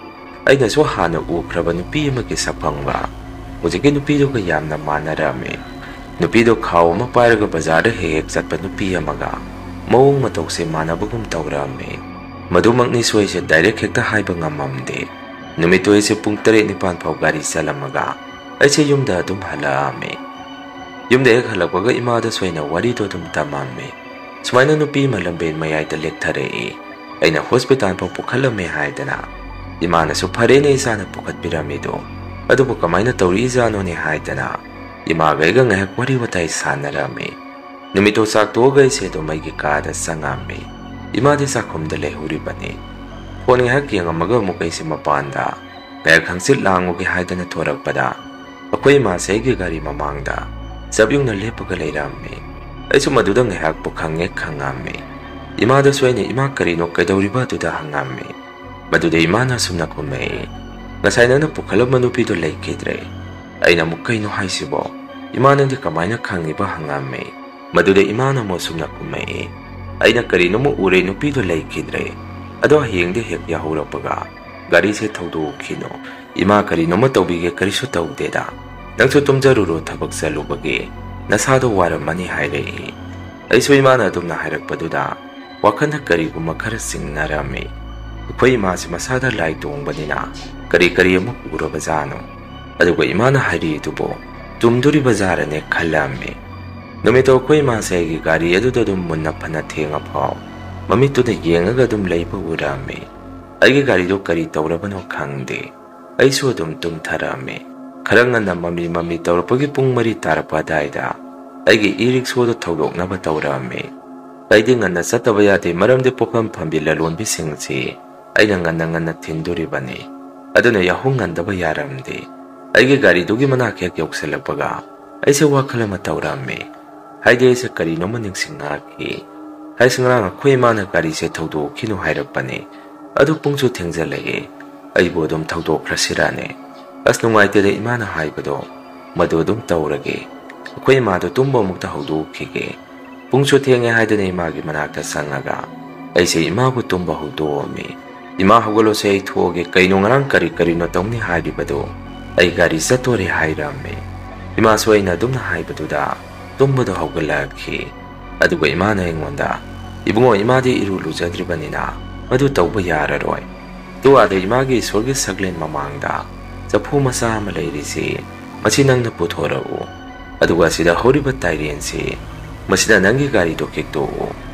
ꯑꯩꯅꯁꯨ ꯍꯥꯟꯅ ꯎꯈ꯭ꯔꯕ ꯅꯨꯄꯤ ꯑꯃꯒꯤ ꯁꯛꯐꯝꯒ ꯍꯧꯖꯤꯛꯀꯤ ꯅꯨꯄꯤꯗꯨꯒ ꯌꯥꯝꯅ ꯃꯥꯟꯅꯔꯝꯃꯤ꯫ ꯅꯨꯄꯤꯗꯣ ꯈꯥꯎ ꯑꯃ ꯄꯥꯏꯔꯒ ꯕꯖꯥꯔꯗ ꯍꯦꯛ ꯍꯦꯛ ꯆꯠꯄ ꯅꯨꯄꯤ ꯑꯃꯒ ꯃꯑꯣꯡ ꯃꯇꯧꯁꯦ ꯃꯥꯟꯅꯕꯒꯨꯝ ꯇꯧꯔꯝꯃꯤ꯫ ꯃꯗꯨꯃꯛꯅꯤꯁꯨ ꯑꯩꯁꯦ ꯗꯥꯏꯔꯦꯛ ꯍꯦꯛꯇ ꯍꯥꯏꯕ ꯉꯝꯃꯝꯗꯦ꯫ ꯅꯨꯃꯤꯠꯇꯨ ꯑꯩꯁꯦ ꯄꯨꯡ ꯇꯔꯦꯠ ꯅꯤꯄꯥꯟ ꯐꯥꯎ ꯒꯥꯔꯤ ꯆꯠꯂꯝꯃꯒ ꯑꯩꯁꯦ ꯌꯨꯝꯗ ꯑꯗꯨꯝ ꯍꯜꯂꯛꯑꯝꯃꯤ꯫ ꯌꯨꯝꯗ ꯍꯦꯛ ꯍꯜꯂꯛꯄꯒ ꯏꯃꯥꯗꯁꯨ ꯑꯩꯅ ꯋꯥꯔꯤꯗꯣ ꯑꯗꯨꯝ ꯇꯝꯃꯝꯃꯤ꯫ ꯁꯨꯃꯥꯏꯅ ꯅꯨꯄꯤ ꯑꯃ ꯂꯝꯕꯦꯟ ꯃꯌꯥꯏꯗ ꯂꯦꯛꯊꯔꯛꯏ, ꯑꯩꯅ ꯍꯣꯁꯄꯤꯇꯥꯜ ꯐꯥꯎ ꯄꯨꯈꯠꯂꯝꯃꯦ ꯍꯥꯏꯗꯅ꯫ ꯏꯃꯥꯅꯁꯨ "ꯐꯔꯦꯅꯦ ꯏꯆꯥꯅ ꯄꯨꯈꯠꯄꯤꯔꯝꯃꯤꯗꯣ, ꯑꯗꯨꯕꯨ ꯀꯃꯥꯏꯅ ꯇꯧꯔꯛꯏꯖꯥꯠꯅꯣꯅꯦ?" ꯍꯥꯏꯗꯅ ꯏꯃꯥꯒ ꯑꯩꯒ ꯉꯥꯏꯍꯥꯛ ꯋꯥꯔꯤ ꯋꯥꯇꯥꯏ ꯁꯥꯟꯅꯔꯝꯃꯤ꯫ ꯅꯨꯃꯤꯠꯇꯣ ꯆꯥꯛ ꯇꯣꯛꯑꯒ ꯑꯩꯁꯦ ꯑꯗꯨꯝ ꯑꯩꯒꯤ ꯀꯥꯗ ꯆꯪꯉꯝꯃꯤ꯫ ꯏꯃꯥꯗꯤ ꯆꯥꯛꯈꯨꯝꯗ ꯂꯩꯍꯧꯔꯤꯕꯅꯤ꯫ ꯐꯣꯟ ꯉꯥꯏꯍꯥꯛ ꯌꯦꯡꯉꯝꯃꯒ ꯑꯃꯨꯛ ꯑꯩꯁꯦ ꯃꯄꯥꯟꯗ ꯉꯥꯏꯍꯥꯛ ꯍꯪꯆꯤꯠ ꯂꯥꯡꯉꯨꯒꯦ ꯍꯥꯏꯗꯅ ꯊꯣꯔꯛꯄꯗ ꯑꯩꯈꯣꯏ ꯏꯃꯥꯁꯦ ꯑꯩꯒꯤ ꯒꯥꯔꯤ ꯃꯃꯥꯡꯗ ꯆꯞ ꯌꯨꯡꯅ ꯂꯦꯞꯄꯒ ꯂꯩꯔꯝꯃꯤ꯫ ꯑꯩꯁꯨ ꯃꯗꯨꯗ ꯉꯥꯏꯍꯥꯛꯄꯨ ꯈꯪꯉꯦ ꯈꯪꯉꯝꯃꯤ꯫ ꯏꯃꯥꯗꯁꯨ ꯑꯩꯅ "ꯏꯃꯥ, ꯀꯔꯤꯅꯣ, ꯀꯩꯗꯧꯔꯤꯕ?" ꯑꯗꯨꯗ ꯍꯪꯉꯝꯃꯤ꯫ ꯃꯗꯨꯗ ꯏꯃꯥꯅ ꯑꯁꯨꯝꯅ ꯈꯨꯝꯃꯛꯏ, "ꯉꯁꯥꯏ ꯅꯪꯅ ꯄꯨꯈꯠꯂꯝꯕ ꯅꯨꯄꯤꯗꯣ ꯂꯩꯈꯤꯗ꯭ꯔꯦ꯫" ꯑꯩꯅ ꯑꯃꯨꯛ "ꯀꯩꯅꯣ ꯍꯥꯏꯁꯤꯕꯣ? ꯏꯃꯥ, ꯅꯪꯗꯤ ꯀꯃꯥꯏꯅ ꯈꯪꯉꯤꯕ?" ꯍꯪꯉꯝꯃꯤ꯫ ꯃꯗꯨꯗ ꯏꯃꯥꯅ ꯑꯃꯨꯛ ꯑꯁꯨꯝꯅ ꯈꯨꯝꯃꯛꯏ, "ꯑꯩꯅ ꯀꯔꯤꯅꯣꯃ ꯎꯔꯦ, ꯅꯨꯄꯤꯗꯣ ꯂꯩꯈꯤꯗ꯭ꯔꯦ꯫ ꯑꯗꯣ ꯍꯌꯦꯡꯗꯤ ꯍꯦꯛ ꯌꯥꯍꯧꯔꯛꯄꯒ ꯒꯥꯔꯤꯁꯦ ꯊꯧꯗꯣꯛꯈꯤꯅꯨ꯫ ꯏꯃꯥ ꯀꯔꯤꯅꯣꯃ ꯇꯧꯕꯤꯒꯦ, ꯀꯔꯤꯁꯨ ꯇꯧꯗꯦꯗ꯫ ꯅꯪꯁꯨ ꯇꯨꯝꯖꯔꯨꯔꯣ, ꯊꯕꯛ ꯆꯠꯂꯨꯕꯒꯤ ꯅꯁꯥꯗꯣ ꯋꯥꯔꯝꯃꯅꯤ" ꯍꯥꯏꯔꯛꯏ꯫ ꯑꯩꯁꯨ ꯏꯃꯥꯅ ꯑꯗꯨꯝꯅ ꯍꯥꯏꯔꯛꯄꯗꯨꯗ ꯋꯥꯈꯜꯗ ꯀꯔꯤꯒꯨꯝꯕ ꯈꯔ ꯆꯤꯡꯅꯔꯝꯃꯤ꯫ ꯑꯩꯈꯣꯏ ꯏꯃꯥꯁꯤ ꯃꯁꯥꯗ ꯂꯥꯏ ꯇꯣꯡꯕꯅꯤꯅ ꯀꯔꯤ ꯀꯔꯤ ꯑꯃꯨꯛ ꯎꯔꯕꯖꯥꯠꯅꯣ? ꯑꯗꯨꯒ ꯏꯃꯥꯅ ꯍꯥꯏꯔꯤꯗꯨꯕꯨ ꯆꯨꯝꯗꯣꯔꯤꯕ ꯖꯥꯔꯅꯦ ꯈꯜꯂꯝꯃꯤ꯫ ꯅꯨꯃꯤꯠꯇꯣ ꯑꯩꯈꯣꯏ ꯏꯃꯥꯁꯦ ꯑꯩꯒꯤ ꯒꯥꯔꯤ ꯑꯗꯨꯗ ꯑꯗꯨꯝ ꯃꯨꯟꯅ ꯐꯅ ꯊꯦꯡꯉ ꯐꯥꯎ ꯃꯃꯤꯠꯇꯨꯗ ꯌꯦꯡꯉꯒ ꯑꯗꯨꯝ ꯂꯩꯕ ꯎꯔꯝꯃꯤ꯫ ꯑꯩꯒꯤ ꯒꯥꯔꯤꯗꯣ ꯀꯔꯤ ꯇꯧꯔꯕꯅꯣ ꯈꯪꯗꯦ, ꯑꯩꯁꯨ ꯑꯗꯨꯝ ꯇꯨꯝꯊꯔꯝꯃꯤ꯫ ꯈꯔ ꯉꯟꯅ ꯃꯝꯂꯤ ꯃꯝꯂꯤ ꯇꯧꯔꯛꯄꯒꯤ ꯄꯨꯡ ꯃꯔꯤ ꯇꯥꯔꯛꯄ ꯑꯗꯥꯏꯗ ꯑꯩꯒꯤ ꯏ ꯔꯤꯛꯁꯣꯗꯣ ꯊꯧꯗꯣꯛꯅꯕ ꯇꯧꯔꯛꯑꯝꯃꯤ꯫ ꯑꯩꯗꯤ ꯉꯟꯅ ꯆꯠꯇꯕ ꯌꯥꯗꯦ, ꯃꯔꯝꯗꯤ ꯄꯣꯠꯐꯝ ꯐꯝꯕꯤ ꯂꯂꯣꯟꯕꯤꯁꯤꯡꯁꯤ ꯑꯩꯅ ꯉꯟꯅ ꯉꯟꯅ ꯊꯤꯟꯗꯣꯔꯤꯕꯅꯤ꯫ ꯑꯗꯨꯅ ꯌꯥꯍꯧ ꯉꯟꯗꯕ ꯌꯥꯔꯝꯗꯦ꯫ ꯑꯩꯒꯤ ꯒꯥꯔꯤꯗꯨꯒꯤ ꯃꯅꯥꯛ ꯍꯦꯛ ꯌꯧꯁꯤꯜꯂꯛꯄꯒ ꯑꯩꯁꯦ ꯋꯥꯈꯜ ꯑꯃ ꯇꯧꯔꯝꯃꯤ꯫ ꯍꯥꯏꯗꯤ ꯑꯩꯁꯦ ꯀꯔꯤꯅꯣꯃ ꯅꯤꯡꯁꯤꯡꯉꯛꯈꯤ꯫ ꯍꯥꯏꯁꯦ ꯉꯔꯥꯡ ꯑꯩꯈꯣꯏ ꯏꯃꯥꯅ ꯒꯥꯔꯤꯁꯦ ꯊꯧꯗꯣꯛꯈꯤꯅꯨ ꯍꯥꯏꯔꯛꯄꯅꯤ꯫ ꯑꯗꯨ ꯄꯨꯡꯁꯨ ꯊꯦꯡꯖꯜꯂꯛꯑꯦ꯫ ꯑꯩꯕꯨ ꯑꯗꯨꯝ ꯊꯧꯗꯣꯛꯈ꯭ꯔꯁꯤꯔꯥꯅꯦ? ꯑꯁ, ꯅꯨꯡꯉꯥꯏꯇꯦꯗ ꯏꯃꯥꯅ ꯍꯥꯏꯕꯗꯣ꯫ ꯃꯗꯨ ꯑꯗꯨꯝ ꯇꯧꯔꯒꯦ꯫ ꯑꯩꯈꯣꯏ ꯏꯃꯥꯗꯣ ꯇꯨꯝꯕ ꯑꯃꯨꯛꯇ ꯍꯧꯗꯣꯛꯈꯤꯒꯦ꯫ ꯄꯨꯡꯁꯨ ꯊꯦꯡꯉꯦ ꯍꯥꯏꯗꯨꯅ ꯏꯃꯥꯒꯤ ꯃꯅꯥꯛꯇ ꯆꯪꯉꯒ ꯑꯩꯁꯦ ꯏꯃꯥꯕꯨ ꯇꯨꯝꯕ ꯍꯧꯗꯣꯛꯑꯝꯃꯤ꯫ "ꯏꯃꯥ, ꯍꯧꯒꯠꯂꯣꯁꯦ, ꯑꯩ ꯊꯣꯛꯑꯒꯦ꯫ ꯀꯩꯅꯣ ꯉꯔꯥꯡ ꯀꯔꯤ ꯀꯔꯤꯅꯣ ꯇꯧꯅꯤ ꯍꯥꯏꯔꯤꯕꯗꯣ? ꯑꯩ ꯒꯥꯔꯤ ꯆꯠꯇꯣꯔꯦ" ꯍꯥꯏꯔꯝꯃꯤ꯫ ꯏꯃꯥꯁꯨ ꯑꯩꯅ ꯑꯗꯨꯝꯅ ꯍꯥꯏꯕꯗꯨꯗ ꯇꯨꯝꯕꯗꯣ ꯍꯧꯒꯠꯂꯛꯈꯤ꯫ ꯑꯗꯨꯒ ꯏꯃꯥꯅ ꯑꯩꯉꯣꯟꯗ, "ꯏꯕꯨꯡꯉꯣ, ꯏꯃꯥꯗꯤ ꯏꯔꯨ ꯂꯨꯖꯗ꯭ꯔꯤꯕꯅꯤꯅ ꯃꯗꯨ ꯇꯧꯕ ꯌꯥꯔꯔꯣꯏ꯫ ꯇꯨ ꯑꯥꯗ ꯏꯃꯥꯒꯤ ꯏꯁꯣꯔꯒꯤ ꯁꯛꯂꯦꯟ ꯃꯃꯥꯡꯗ ꯆꯐꯨ ꯃꯆꯥ ꯑꯃ ꯂꯩꯔꯤꯁꯤ, ꯃꯁꯤ ꯅꯪꯅ ꯄꯨꯊꯣꯔꯛꯎ꯫ ꯑꯗꯨꯒ ꯑꯁꯤꯗ ꯍꯧꯔꯤꯕ ꯇꯥꯏꯔꯦꯟꯁꯤ, ꯃꯁꯤꯗ ꯅꯪꯒꯤ ꯒꯥꯔꯤꯗꯣ ꯈꯤꯛꯇꯣꯛꯎ꯫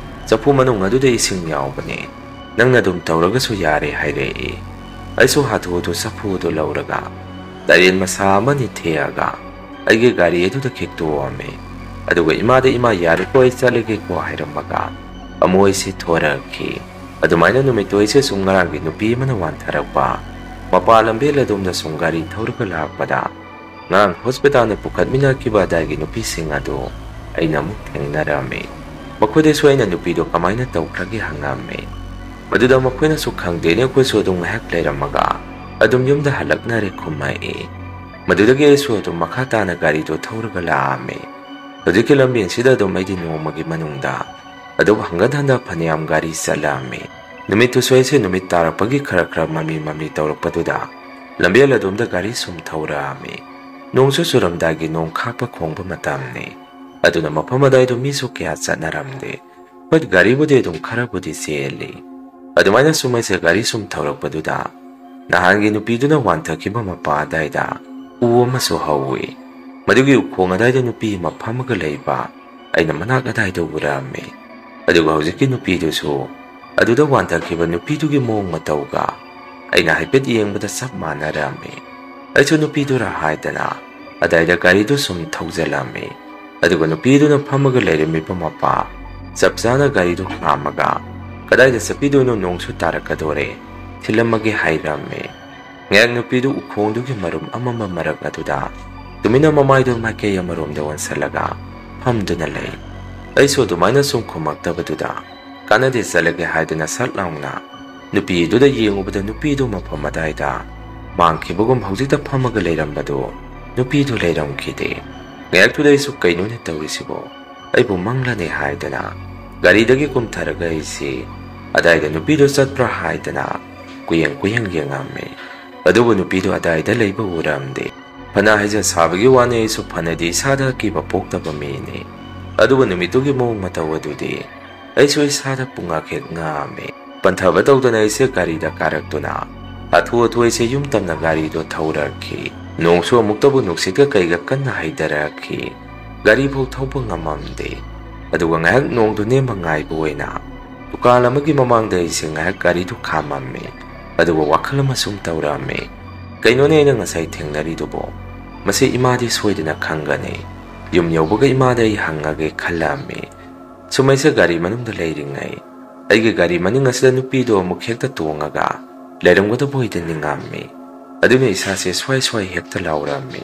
ꯆꯐꯨ ꯃꯅꯨꯡ ꯑꯗꯨꯗ ꯏꯁꯤꯡ ꯌꯥꯎꯕꯅꯤ꯫ ꯅꯪꯅ ꯑꯗꯨꯝ ꯇꯧꯔꯒꯁꯨ ꯌꯥꯔꯦ" ꯍꯥꯏꯔꯛꯏ꯫ ꯑꯩꯁꯨ ꯍꯥꯊꯨ ꯍꯥꯊꯨ ꯆꯐꯨ ꯑꯗꯨ ꯂꯧꯔꯒ ꯇꯥꯏꯔꯦꯟ ꯃꯆꯥ ꯑꯃꯅꯤ ꯊꯦꯛꯑꯒ ꯑꯩꯒꯤ ꯒꯥꯔꯤ ꯑꯗꯨꯗ ꯈꯤꯛꯇꯣꯛꯑꯝꯃꯤ꯫ ꯑꯗꯨꯒ ꯏꯃꯥꯗ, "ꯏꯃꯥ, ꯌꯥꯔꯦꯀꯣ, ꯑꯩ ꯆꯠꯂꯒꯦꯀꯣ" ꯍꯥꯏꯔꯝꯃꯒ ꯑꯃꯨꯛ ꯑꯩꯁꯦ ꯊꯣꯔꯛꯈꯤ꯫ ꯑꯗꯨꯃꯥꯏꯅ ꯅꯨꯃꯤꯠꯇꯨ ꯑꯩꯁꯦ ꯁꯨꯝ ꯉꯔꯥꯡꯒꯤ ꯅꯨꯄꯤ ꯑꯃꯅ ꯋꯥꯟꯊꯔꯛꯄ ꯃꯄꯥ ꯂꯝꯕꯦꯜ ꯑꯗꯣꯝꯗ ꯁꯨꯝ ꯒꯥꯔꯤ ꯊꯧꯔꯒ ꯂꯥꯛꯄꯗ ꯉꯔꯥꯡ ꯍꯣꯁꯄꯤꯇꯥꯜꯗ ꯄꯨꯈꯠꯃꯤꯟꯅꯈꯤꯕ ꯑꯗꯥꯏꯒꯤ ꯅꯨꯄꯤꯁꯤꯡ ꯑꯗꯨ ꯑꯩꯅ ꯑꯃꯨꯛ ꯊꯦꯡꯅꯔꯝꯃꯤ꯫ ꯃꯈꯣꯏꯗꯁꯨ ꯑꯩꯅ ꯅꯨꯄꯤꯗꯣ ꯀꯃꯥꯏꯅ ꯇꯧꯈ꯭ꯔꯒꯦ ꯍꯪꯉꯝꯃꯤ꯫ ꯃꯗꯨꯗ ꯃꯈꯣꯏꯅꯁꯨ "ꯈꯪꯗꯦꯅꯦ, ꯑꯩꯈꯣꯏꯁꯨ ꯑꯗꯨꯝ ꯉꯥꯏꯍꯥꯛ ꯂꯩꯔꯝꯃꯒ ꯑꯗꯨꯝ ꯌꯨꯝꯗ ꯍꯜꯂꯛꯅꯔꯦ" ꯈꯨꯝꯃꯛꯏ꯫ ꯃꯗꯨꯗꯒꯤ ꯑꯩꯁꯨ ꯑꯗꯨꯝ ꯃꯈꯥ ꯇꯥꯅ ꯒꯥꯔꯤꯗꯣ ꯊꯧꯔꯒ ꯂꯥꯛꯑꯝꯃꯤ꯫ ꯍꯧꯖꯤꯛꯀꯤ ꯂꯝꯕꯦꯟꯁꯤꯗ ꯑꯗꯨꯝ ꯑꯩꯗꯤ ꯅꯣꯡꯃꯒꯤ ꯃꯅꯨꯡꯗ ꯑꯗꯨꯝ ꯍꯪꯒꯠ ꯍꯟꯗ ꯐꯅꯌꯥꯝ ꯒꯥꯔꯤ ꯆꯠꯂꯛꯑꯝꯃꯤ꯫ ꯅꯨꯃꯤꯠꯇꯨꯁꯨ ꯑꯩꯁꯦ ꯅꯨꯃꯤꯠ ꯇꯥꯔꯛꯄꯒꯤ ꯈꯔ ꯈꯔ ꯃꯝꯂꯤ ꯃꯝꯂꯤ ꯇꯧꯔꯛꯄꯗꯨꯗ ꯂꯝꯕꯦꯜ ꯑꯗꯣꯝꯗ ꯒꯥꯔꯤ ꯁꯨꯝ ꯊꯧꯔꯛꯑꯝꯃꯤ꯫ ꯅꯣꯡꯁꯨ ꯆꯨꯔꯝꯗꯥꯏꯒꯤ ꯅꯣꯡ ꯈꯥꯛꯄ ꯈꯣꯡꯕ ꯃꯇꯝꯅꯤ꯫ ꯑꯗꯨꯅ ꯃꯐꯝ ꯑꯗꯥꯏꯗꯣ ꯃꯤꯁꯨ ꯀꯌꯥ ꯆꯠꯅꯔꯝꯗꯦ꯫ ꯍꯣꯏ, ꯒꯥꯔꯤꯕꯨꯗꯤ ꯑꯗꯨꯝ ꯈꯔꯕꯨꯗꯤ ꯆꯦꯜꯂꯤ꯫ ꯑꯗꯨꯃꯥꯏꯅ ꯁꯨꯝ ꯑꯩꯁꯦ ꯒꯥꯔꯤ ꯁꯨꯝ ꯊꯧꯔꯛꯄꯗꯨꯗ ꯅꯍꯥꯟꯒꯤ ꯅꯨꯄꯤꯗꯨꯅ ꯋꯥꯟꯊꯈꯤꯕ ꯃꯄꯥ ꯑꯗꯥꯏꯗ ꯎ ꯑꯃꯁꯨ ꯍꯧꯋꯤ꯫ ꯃꯗꯨꯒꯤ ꯎꯈꯣꯡ ꯑꯗꯥꯏꯗ ꯅꯨꯄꯤ ꯑꯃ ꯐꯝꯃꯒ ꯂꯩꯕ ꯑꯩꯅ ꯃꯅꯥꯛ ꯑꯗꯥꯏꯗ ꯎꯔꯝꯃꯤ꯫ ꯑꯗꯨꯒ ꯍꯧꯖꯤꯛꯀꯤ ꯅꯨꯄꯤꯗꯨꯁꯨ ꯑꯗꯨꯗ ꯋꯥꯟꯊꯈꯤꯕ ꯅꯨꯄꯤꯗꯨꯒꯤ ꯃꯑꯣꯡ ꯃꯇꯧꯒ ꯑꯩꯅ ꯍꯥꯏꯐꯦꯠ ꯌꯦꯡꯕꯗ ꯆꯞ ꯃꯥꯟꯅꯔꯝꯃꯤ꯫ ꯑꯩꯁꯨ ꯅꯨꯄꯤꯗꯨꯔ ꯍꯥꯏꯗꯅ ꯑꯗꯥꯏꯗ ꯒꯥꯔꯤꯗꯨ ꯁꯨꯝ ꯊꯧꯖꯜꯂꯝꯃꯤ꯫ ꯑꯗꯨꯒ ꯅꯨꯄꯤꯗꯨꯅ ꯐꯝꯃꯒ ꯂꯩꯔꯝꯃꯤꯕ ꯃꯄꯥ ꯆꯞ ꯆꯥꯅ ꯒꯥꯔꯤꯗꯨ ꯈꯥꯝꯃꯒ, "ꯀꯗꯥꯏꯗ ꯆꯠꯄꯤꯗꯣꯏꯅꯣ? ꯅꯣꯡꯁꯨ ꯇꯥꯔꯛꯀꯗꯣꯔꯦ, ꯊꯤꯜꯂꯝꯃꯒꯦ" ꯍꯥꯏꯔꯝꯃꯦ꯫ ꯉꯥꯏꯍꯥꯛ ꯅꯨꯄꯤꯗꯨ ꯎꯈꯣꯡꯗꯨꯒꯤ ꯃꯔꯨꯝ ꯑꯃꯝꯕ ꯃꯔꯛ ꯑꯗꯨꯗ ꯇꯨꯃꯤꯟꯅ ꯃꯃꯥꯏꯗꯨ ꯃꯥꯏꯀꯩ ꯑꯃꯔꯣꯝꯗ ꯑꯣꯟꯁꯤꯜꯂꯒ ꯐꯝꯗꯨꯅ ꯂꯩ꯫ ꯑꯩꯁꯨ ꯑꯗꯨꯃꯥꯏꯅ ꯁꯨꯝ ꯈꯨꯝꯃꯛꯇꯕꯗꯨꯗ, "ꯀꯥꯟꯅꯗꯦ, ꯆꯠꯂꯒꯦ" ꯍꯥꯏꯗꯨꯅ ꯁꯠ ꯂꯥꯎꯅ ꯅꯨꯄꯤꯗꯨꯗ ꯌꯦꯡꯉꯨꯕꯗ, ꯅꯨꯄꯤꯗꯨ ꯃꯐꯝ ꯑꯗꯥꯏꯗ ꯃꯥꯡꯈꯤꯕꯒꯨꯝ ꯍꯧꯖꯤꯛꯇ ꯐꯝꯃꯒ ꯂꯩꯔꯝꯕꯗꯨ ꯅꯨꯄꯤꯗꯨ ꯂꯩꯔꯝꯈꯤꯗꯦ꯫ ꯉꯥꯏꯍꯥꯛꯇꯨꯗ ꯑꯩꯁꯨ "ꯀꯩꯅꯣꯅꯦ ꯇꯧꯔꯤꯁꯤꯕꯣ? ꯑꯩꯕꯨ ꯃꯪꯂꯅꯦ?" ꯍꯥꯏꯗꯅ ꯒꯥꯔꯤꯗꯒꯤ ꯀꯨꯝꯊꯔꯒ ꯑꯩꯁꯤ ꯑꯗꯥꯏꯗ ꯅꯨꯄꯤꯗꯨ ꯆꯠꯄ꯭ꯔꯥ ꯍꯥꯏꯗꯅ ꯀꯨꯌꯦꯡ ꯀꯨꯌꯦꯡ ꯌꯦꯡꯉꯝꯃꯤ꯫ ꯑꯗꯨꯕꯨ ꯅꯨꯄꯤꯗꯨ ꯑꯗꯥꯏꯗ ꯂꯩꯕ ꯎꯔꯝꯗꯦ꯫ ꯐꯅ ꯍꯥꯏꯖ ꯁꯥꯕꯒꯤ ꯋꯥꯅꯤ, ꯑꯩꯁꯨ ꯐꯅꯗꯤ ꯏꯁꯥꯗ ꯑꯀꯤꯕ ꯄꯣꯛꯇꯕ ꯃꯤꯅꯤ꯫ ꯑꯗꯨꯕꯨ ꯅꯨꯃꯤꯠꯇꯨꯒꯤ ꯃꯑꯣꯡ ꯃꯇꯧ ꯑꯗꯨꯗꯤ ꯑꯩꯁꯨ ꯏꯁꯥꯗ ꯄꯨꯡꯉꯥꯛ ꯍꯦꯛ ꯉꯥꯛꯑꯝꯃꯤ꯫ ꯄꯟꯊꯕ ꯇꯧꯗꯅ ꯑꯩꯁꯦ ꯒꯥꯔꯤꯗ ꯀꯥꯔꯛꯇꯨꯅ ꯍꯥꯊꯨ ꯍꯥꯊꯨ ꯑꯩꯁꯦ ꯌꯨꯝ ꯇꯝꯅ ꯒꯥꯔꯤꯗꯣ ꯊꯧꯔꯛꯈꯤ꯫ ꯅꯣꯡꯁꯨ ꯑꯃꯨꯛꯇꯕꯨ ꯅꯨꯡꯁꯤꯠꯀ ꯀꯩꯒ ꯀꯟꯅ ꯍꯩꯊꯔꯛꯈꯤ꯫ ꯒꯥꯔꯤꯐꯧ ꯊꯧꯕ ꯉꯝꯃꯝꯗꯦ꯫ ꯑꯗꯨꯒ ꯉꯥꯏꯍꯥꯛ ꯅꯣꯡꯗꯨ ꯅꯦꯝꯕ ꯉꯥꯏꯕ ꯑꯣꯏꯅ ꯗꯨꯀꯥꯟ ꯑꯃꯒꯤ ꯃꯃꯥꯡꯗ ꯑꯩꯁꯦ ꯉꯥꯏꯍꯥꯛ ꯒꯥꯔꯤꯗꯨ ꯈꯥꯝꯃꯝꯃꯤ꯫ ꯑꯗꯨꯒ ꯋꯥꯈꯜ ꯑꯃ ꯁꯨꯝ ꯇꯧꯔꯛꯑꯝꯃꯤ, "ꯀꯩꯅꯣꯅꯦ ꯑꯩꯅ ꯉꯁꯥꯏ ꯊꯦꯡꯅꯔꯤꯗꯨꯕꯣ? ꯃꯁꯤ ꯏꯃꯥꯗꯤ ꯁꯣꯏꯗꯅ ꯈꯪꯒꯅꯤ꯫ ꯌꯨꯝ ꯌꯧꯕꯒ ꯏꯃꯥꯗ ꯑꯩ ꯍꯪꯉꯒꯦ" ꯈꯜꯂꯛꯑꯝꯃꯤ꯫ ꯁꯨꯝ ꯑꯩꯁꯦ ꯒꯥꯔꯤ ꯃꯅꯨꯡꯗ ꯂꯩꯔꯤꯉꯩ, ꯑꯩꯒꯤ ꯒꯥꯔꯤ ꯃꯅꯤꯡ ꯑꯁꯤꯗ ꯅꯨꯄꯤꯗꯣ ꯑꯃꯨꯛ ꯍꯦꯛꯇ ꯇꯣꯡꯉꯒ ꯂꯩꯔꯝꯒꯗꯕ ꯑꯣꯏꯗ ꯅꯤꯡꯉꯝꯃꯤ꯫ ꯑꯗꯨꯅ ꯏꯁꯥꯁꯦ ꯁ꯭ꯋꯥꯏ ꯁ꯭ꯋꯥꯏ ꯍꯦꯛꯇ ꯂꯥꯎꯔꯝꯃꯤ꯫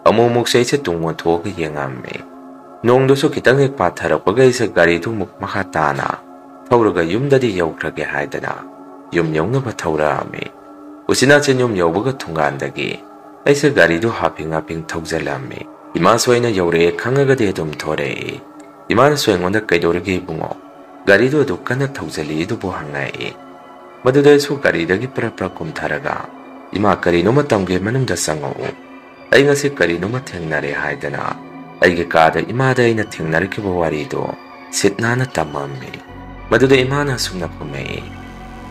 ꯑꯃꯨꯛ ꯑꯃꯨꯛꯁꯦ ꯑꯩꯁꯦ ꯇꯨꯡ ꯑꯣꯟꯊꯣꯛꯑꯒ ꯌꯦꯡꯉꯝꯃꯤ꯫ ꯅꯣꯡꯗꯨꯁꯨ ꯈꯤꯇꯪ ꯍꯦꯛ ꯄꯥꯊꯔꯛꯄꯒ ꯑꯩꯁꯦ ꯒꯥꯔꯤꯗꯨ ꯑꯃꯨꯛ ꯃꯈꯥ ꯇꯥꯅ ꯊꯧꯔꯒ ꯌꯨꯝꯗꯗꯤ ꯌꯧꯈ꯭ꯔꯒꯦ ꯍꯥꯏꯗꯅ ꯌꯨꯝ ꯌꯧꯅꯕ ꯊꯧꯔꯛꯑꯝꯃꯤ꯫ ꯎꯆꯤꯟ ꯅꯥꯆꯤꯟ ꯌꯨꯝ ꯌꯧꯕꯒ ꯊꯣꯡꯒꯥꯟꯗꯒꯤ ꯑꯩꯁꯦ ꯒꯥꯔꯤꯗꯨ ꯍꯥꯞꯄꯤꯡ ꯍꯥꯞꯄꯤꯡ ꯊꯧꯖꯜꯂꯝꯃꯤ꯫ ꯏꯃꯥꯁꯨ ꯑꯩꯅ ꯌꯧꯔꯛꯑꯦ ꯈꯪꯉꯒꯗꯤ ꯑꯗꯨꯝ ꯊꯣꯔꯛꯏ꯫ ꯏꯃꯥꯅꯁꯨ ꯑꯩꯉꯣꯟꯗ "ꯀꯩꯗꯧꯔꯒꯦ ꯏꯕꯨꯡꯉꯣ? ꯒꯥꯔꯤꯗꯨ ꯑꯗꯨꯛ ꯀꯟꯅ ꯊꯧꯖꯜꯂꯤꯗꯨꯕꯨ?" ꯍꯪꯉꯛꯏ꯫ ꯃꯗꯨꯗ ꯑꯩꯁꯨ ꯒꯥꯔꯤꯗꯒꯤ ꯄ꯭ꯔꯞ ꯄ꯭ꯔꯞ ꯀꯨꯝꯊꯔꯒ, "ꯏꯃꯥ, ꯀꯔꯤꯅꯣꯃ ꯇꯝꯒꯦ, ꯃꯅꯨꯡꯗ ꯆꯪꯉꯛꯎ꯫ ꯑꯩ ꯉꯁꯤ ꯀꯔꯤꯅꯣꯃ ꯊꯦꯡꯅꯔꯦ" ꯍꯥꯏꯗꯅ ꯑꯩꯒꯤ ꯀꯥꯗ ꯏꯃꯥꯗ ꯑꯩꯅ ꯊꯦꯡꯅꯔꯛꯈꯤꯕ ꯋꯥꯔꯤꯗꯣ ꯁꯤꯠ ꯅꯥꯟꯅ ꯇꯝꯃꯝꯃꯤ꯫ ꯃꯗꯨꯗ ꯏꯃꯥꯅ ꯑꯁꯨꯝꯅ ꯈꯨꯝꯃꯛꯏ,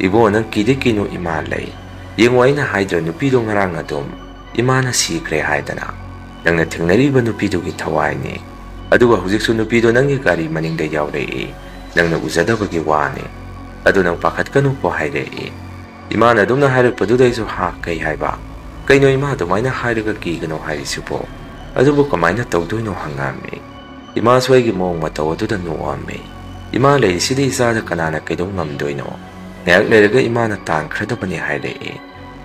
"ꯏꯕꯨꯡꯉꯣ, ꯅꯪ ꯀꯤꯗꯤ ꯀꯤꯅꯨ, ꯏꯃꯥ ꯂꯩ꯫ ꯌꯦꯡꯉꯣ, ꯑꯩꯅ ꯍꯥꯏꯗ꯭ꯔ ꯅꯨꯄꯤꯗꯣ ꯉꯔꯥꯡ ꯑꯗꯨꯝ ꯏꯃꯥꯅ ꯁꯤꯈ꯭ꯔꯦ ꯍꯥꯏꯗꯅ? ꯅꯪꯅ ꯊꯦꯡꯅꯔꯤꯕ ꯅꯨꯄꯤꯗꯨꯒꯤ ꯊꯋꯥꯏꯅꯤ꯫ ꯑꯗꯨꯒ ꯍꯧꯖꯤꯛꯁꯨ ꯅꯨꯄꯤꯗꯣ ꯅꯪꯒꯤ ꯒꯥꯔꯤ ꯃꯅꯤꯡꯗ ꯌꯥꯎꯔꯛꯏ, ꯅꯪꯅ ꯎꯖꯗꯕꯒꯤ ꯋꯥꯅꯤ꯫ ꯑꯗꯨ ꯅꯪ ꯄꯥꯈꯠꯀꯅꯨꯀꯣ" ꯍꯥꯏꯔꯛꯏ꯫ ꯏꯃꯥꯅ ꯑꯗꯨꯝꯅ ꯍꯥꯏꯔꯛꯄꯗꯨꯗ ꯑꯩꯁꯨ, "ꯍꯥ, ꯀꯩ ꯍꯥꯏꯕ? ꯀꯩꯅꯣ ꯏꯃꯥ ꯑꯗꯨꯃꯥꯏꯅ ꯍꯥꯏꯔꯒ ꯀꯤꯒꯅꯣ ꯍꯥꯏꯔꯤꯁꯤꯕꯣ? ꯑꯗꯨꯕꯨ ꯀꯃꯥꯏꯅ ꯇꯧꯗꯣꯏꯅꯣ?" ꯍꯪꯉꯛꯑꯝꯃꯤ꯫ ꯏꯃꯥꯁꯨ ꯑꯩꯒꯤ ꯃꯑꯣꯡ ꯃꯇꯧ ꯑꯗꯨꯗ ꯅꯣꯛꯑꯝꯃꯤ꯫ "ꯏꯃꯥ ꯂꯩꯔꯤꯁꯤꯗꯤ ꯏꯆꯥꯗ ꯀꯅꯥꯅ ꯀꯩꯗꯧ ꯉꯝꯗꯣꯏꯅꯣ? ꯉꯥꯏꯍꯥꯛ ꯂꯩꯔꯒ ꯏꯃꯥꯅ ꯇꯥꯟꯈ꯭ꯔꯗꯕꯅꯤ" ꯍꯥꯏꯔꯛꯏ꯫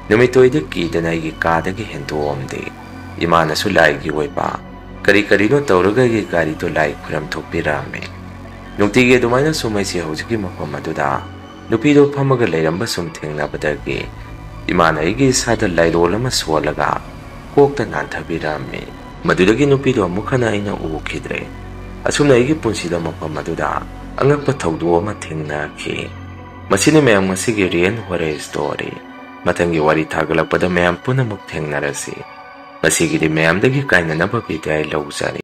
ꯅꯨꯃꯤꯠꯇꯣ ꯑꯩꯗꯤ ꯀꯤꯗꯅ ꯑꯩꯒꯤ ꯀꯥꯗꯒꯤ ꯍꯦꯟꯗꯣꯛꯑꯝꯗꯦ꯫ ꯏꯃꯥꯅꯁꯨ ꯂꯥꯏꯒꯤ ꯑꯣꯏꯕ ꯀꯔꯤ ꯀꯔꯤꯅꯣ ꯇꯧꯔꯒ ꯑꯩꯒꯤ ꯒꯥꯔꯤꯗꯣ ꯂꯥꯏ ꯈꯨꯔꯝ ꯊꯣꯛꯄꯤꯔꯛꯑꯝꯃꯤ꯫ ꯅꯨꯡꯇꯤꯒꯤ ꯑꯗꯨꯃꯥꯏꯅ ꯁꯨꯝ ꯑꯩꯁꯦ ꯍꯧꯖꯤꯛꯀꯤ ꯃꯐꯝ ꯑꯗꯨꯗ ꯅꯨꯄꯤꯗꯣ ꯐꯝꯃꯒ ꯂꯩꯔꯝꯕ ꯁꯨꯝ ꯊꯦꯡꯅꯕꯗꯒꯤ ꯏꯃꯥꯅ ꯑꯩꯒꯤ ꯏꯁꯥꯗ ꯂꯥꯏꯔꯣꯜ ꯑꯃ ꯁꯣꯜꯂꯒ ꯀꯣꯛꯇ ꯅꯥꯟꯊꯕꯤꯔꯝꯃꯤ꯫ ꯃꯗꯨꯗꯒꯤ ꯅꯨꯄꯤꯗꯣ ꯑꯃꯨꯛ ꯍꯟꯅ ꯑꯩꯅ ꯎꯈꯤꯗ꯭ꯔꯦ꯫ ꯑꯁꯨꯝꯅ ꯑꯩꯒꯤ ꯄꯨꯟꯁꯤꯗ ꯃꯐꯝ ꯑꯗꯨꯗ ꯑꯉꯛꯄ ꯊꯧꯗꯣꯛ ꯑꯃ ꯊꯦꯡꯅꯈꯤ꯫ ꯃꯁꯤꯅꯤ ꯃꯌꯥꯝ ꯉꯁꯤꯒꯤ Real Horror Story꯫ ꯃꯊꯪꯒꯤ ꯋꯥꯔꯤ ꯊꯥꯒꯠꯂꯛꯄꯗ ꯃꯌꯥꯝ ꯄꯨꯝꯅꯃꯛ ꯊꯦꯡꯅꯔꯁꯤ꯫ ꯉꯁꯤꯒꯤꯗꯤ ꯃꯌꯥꯝꯗꯒꯤ ꯀꯥꯏꯅꯅꯕ ꯕꯤꯗꯥꯏ ꯂꯧꯖꯔꯤ꯫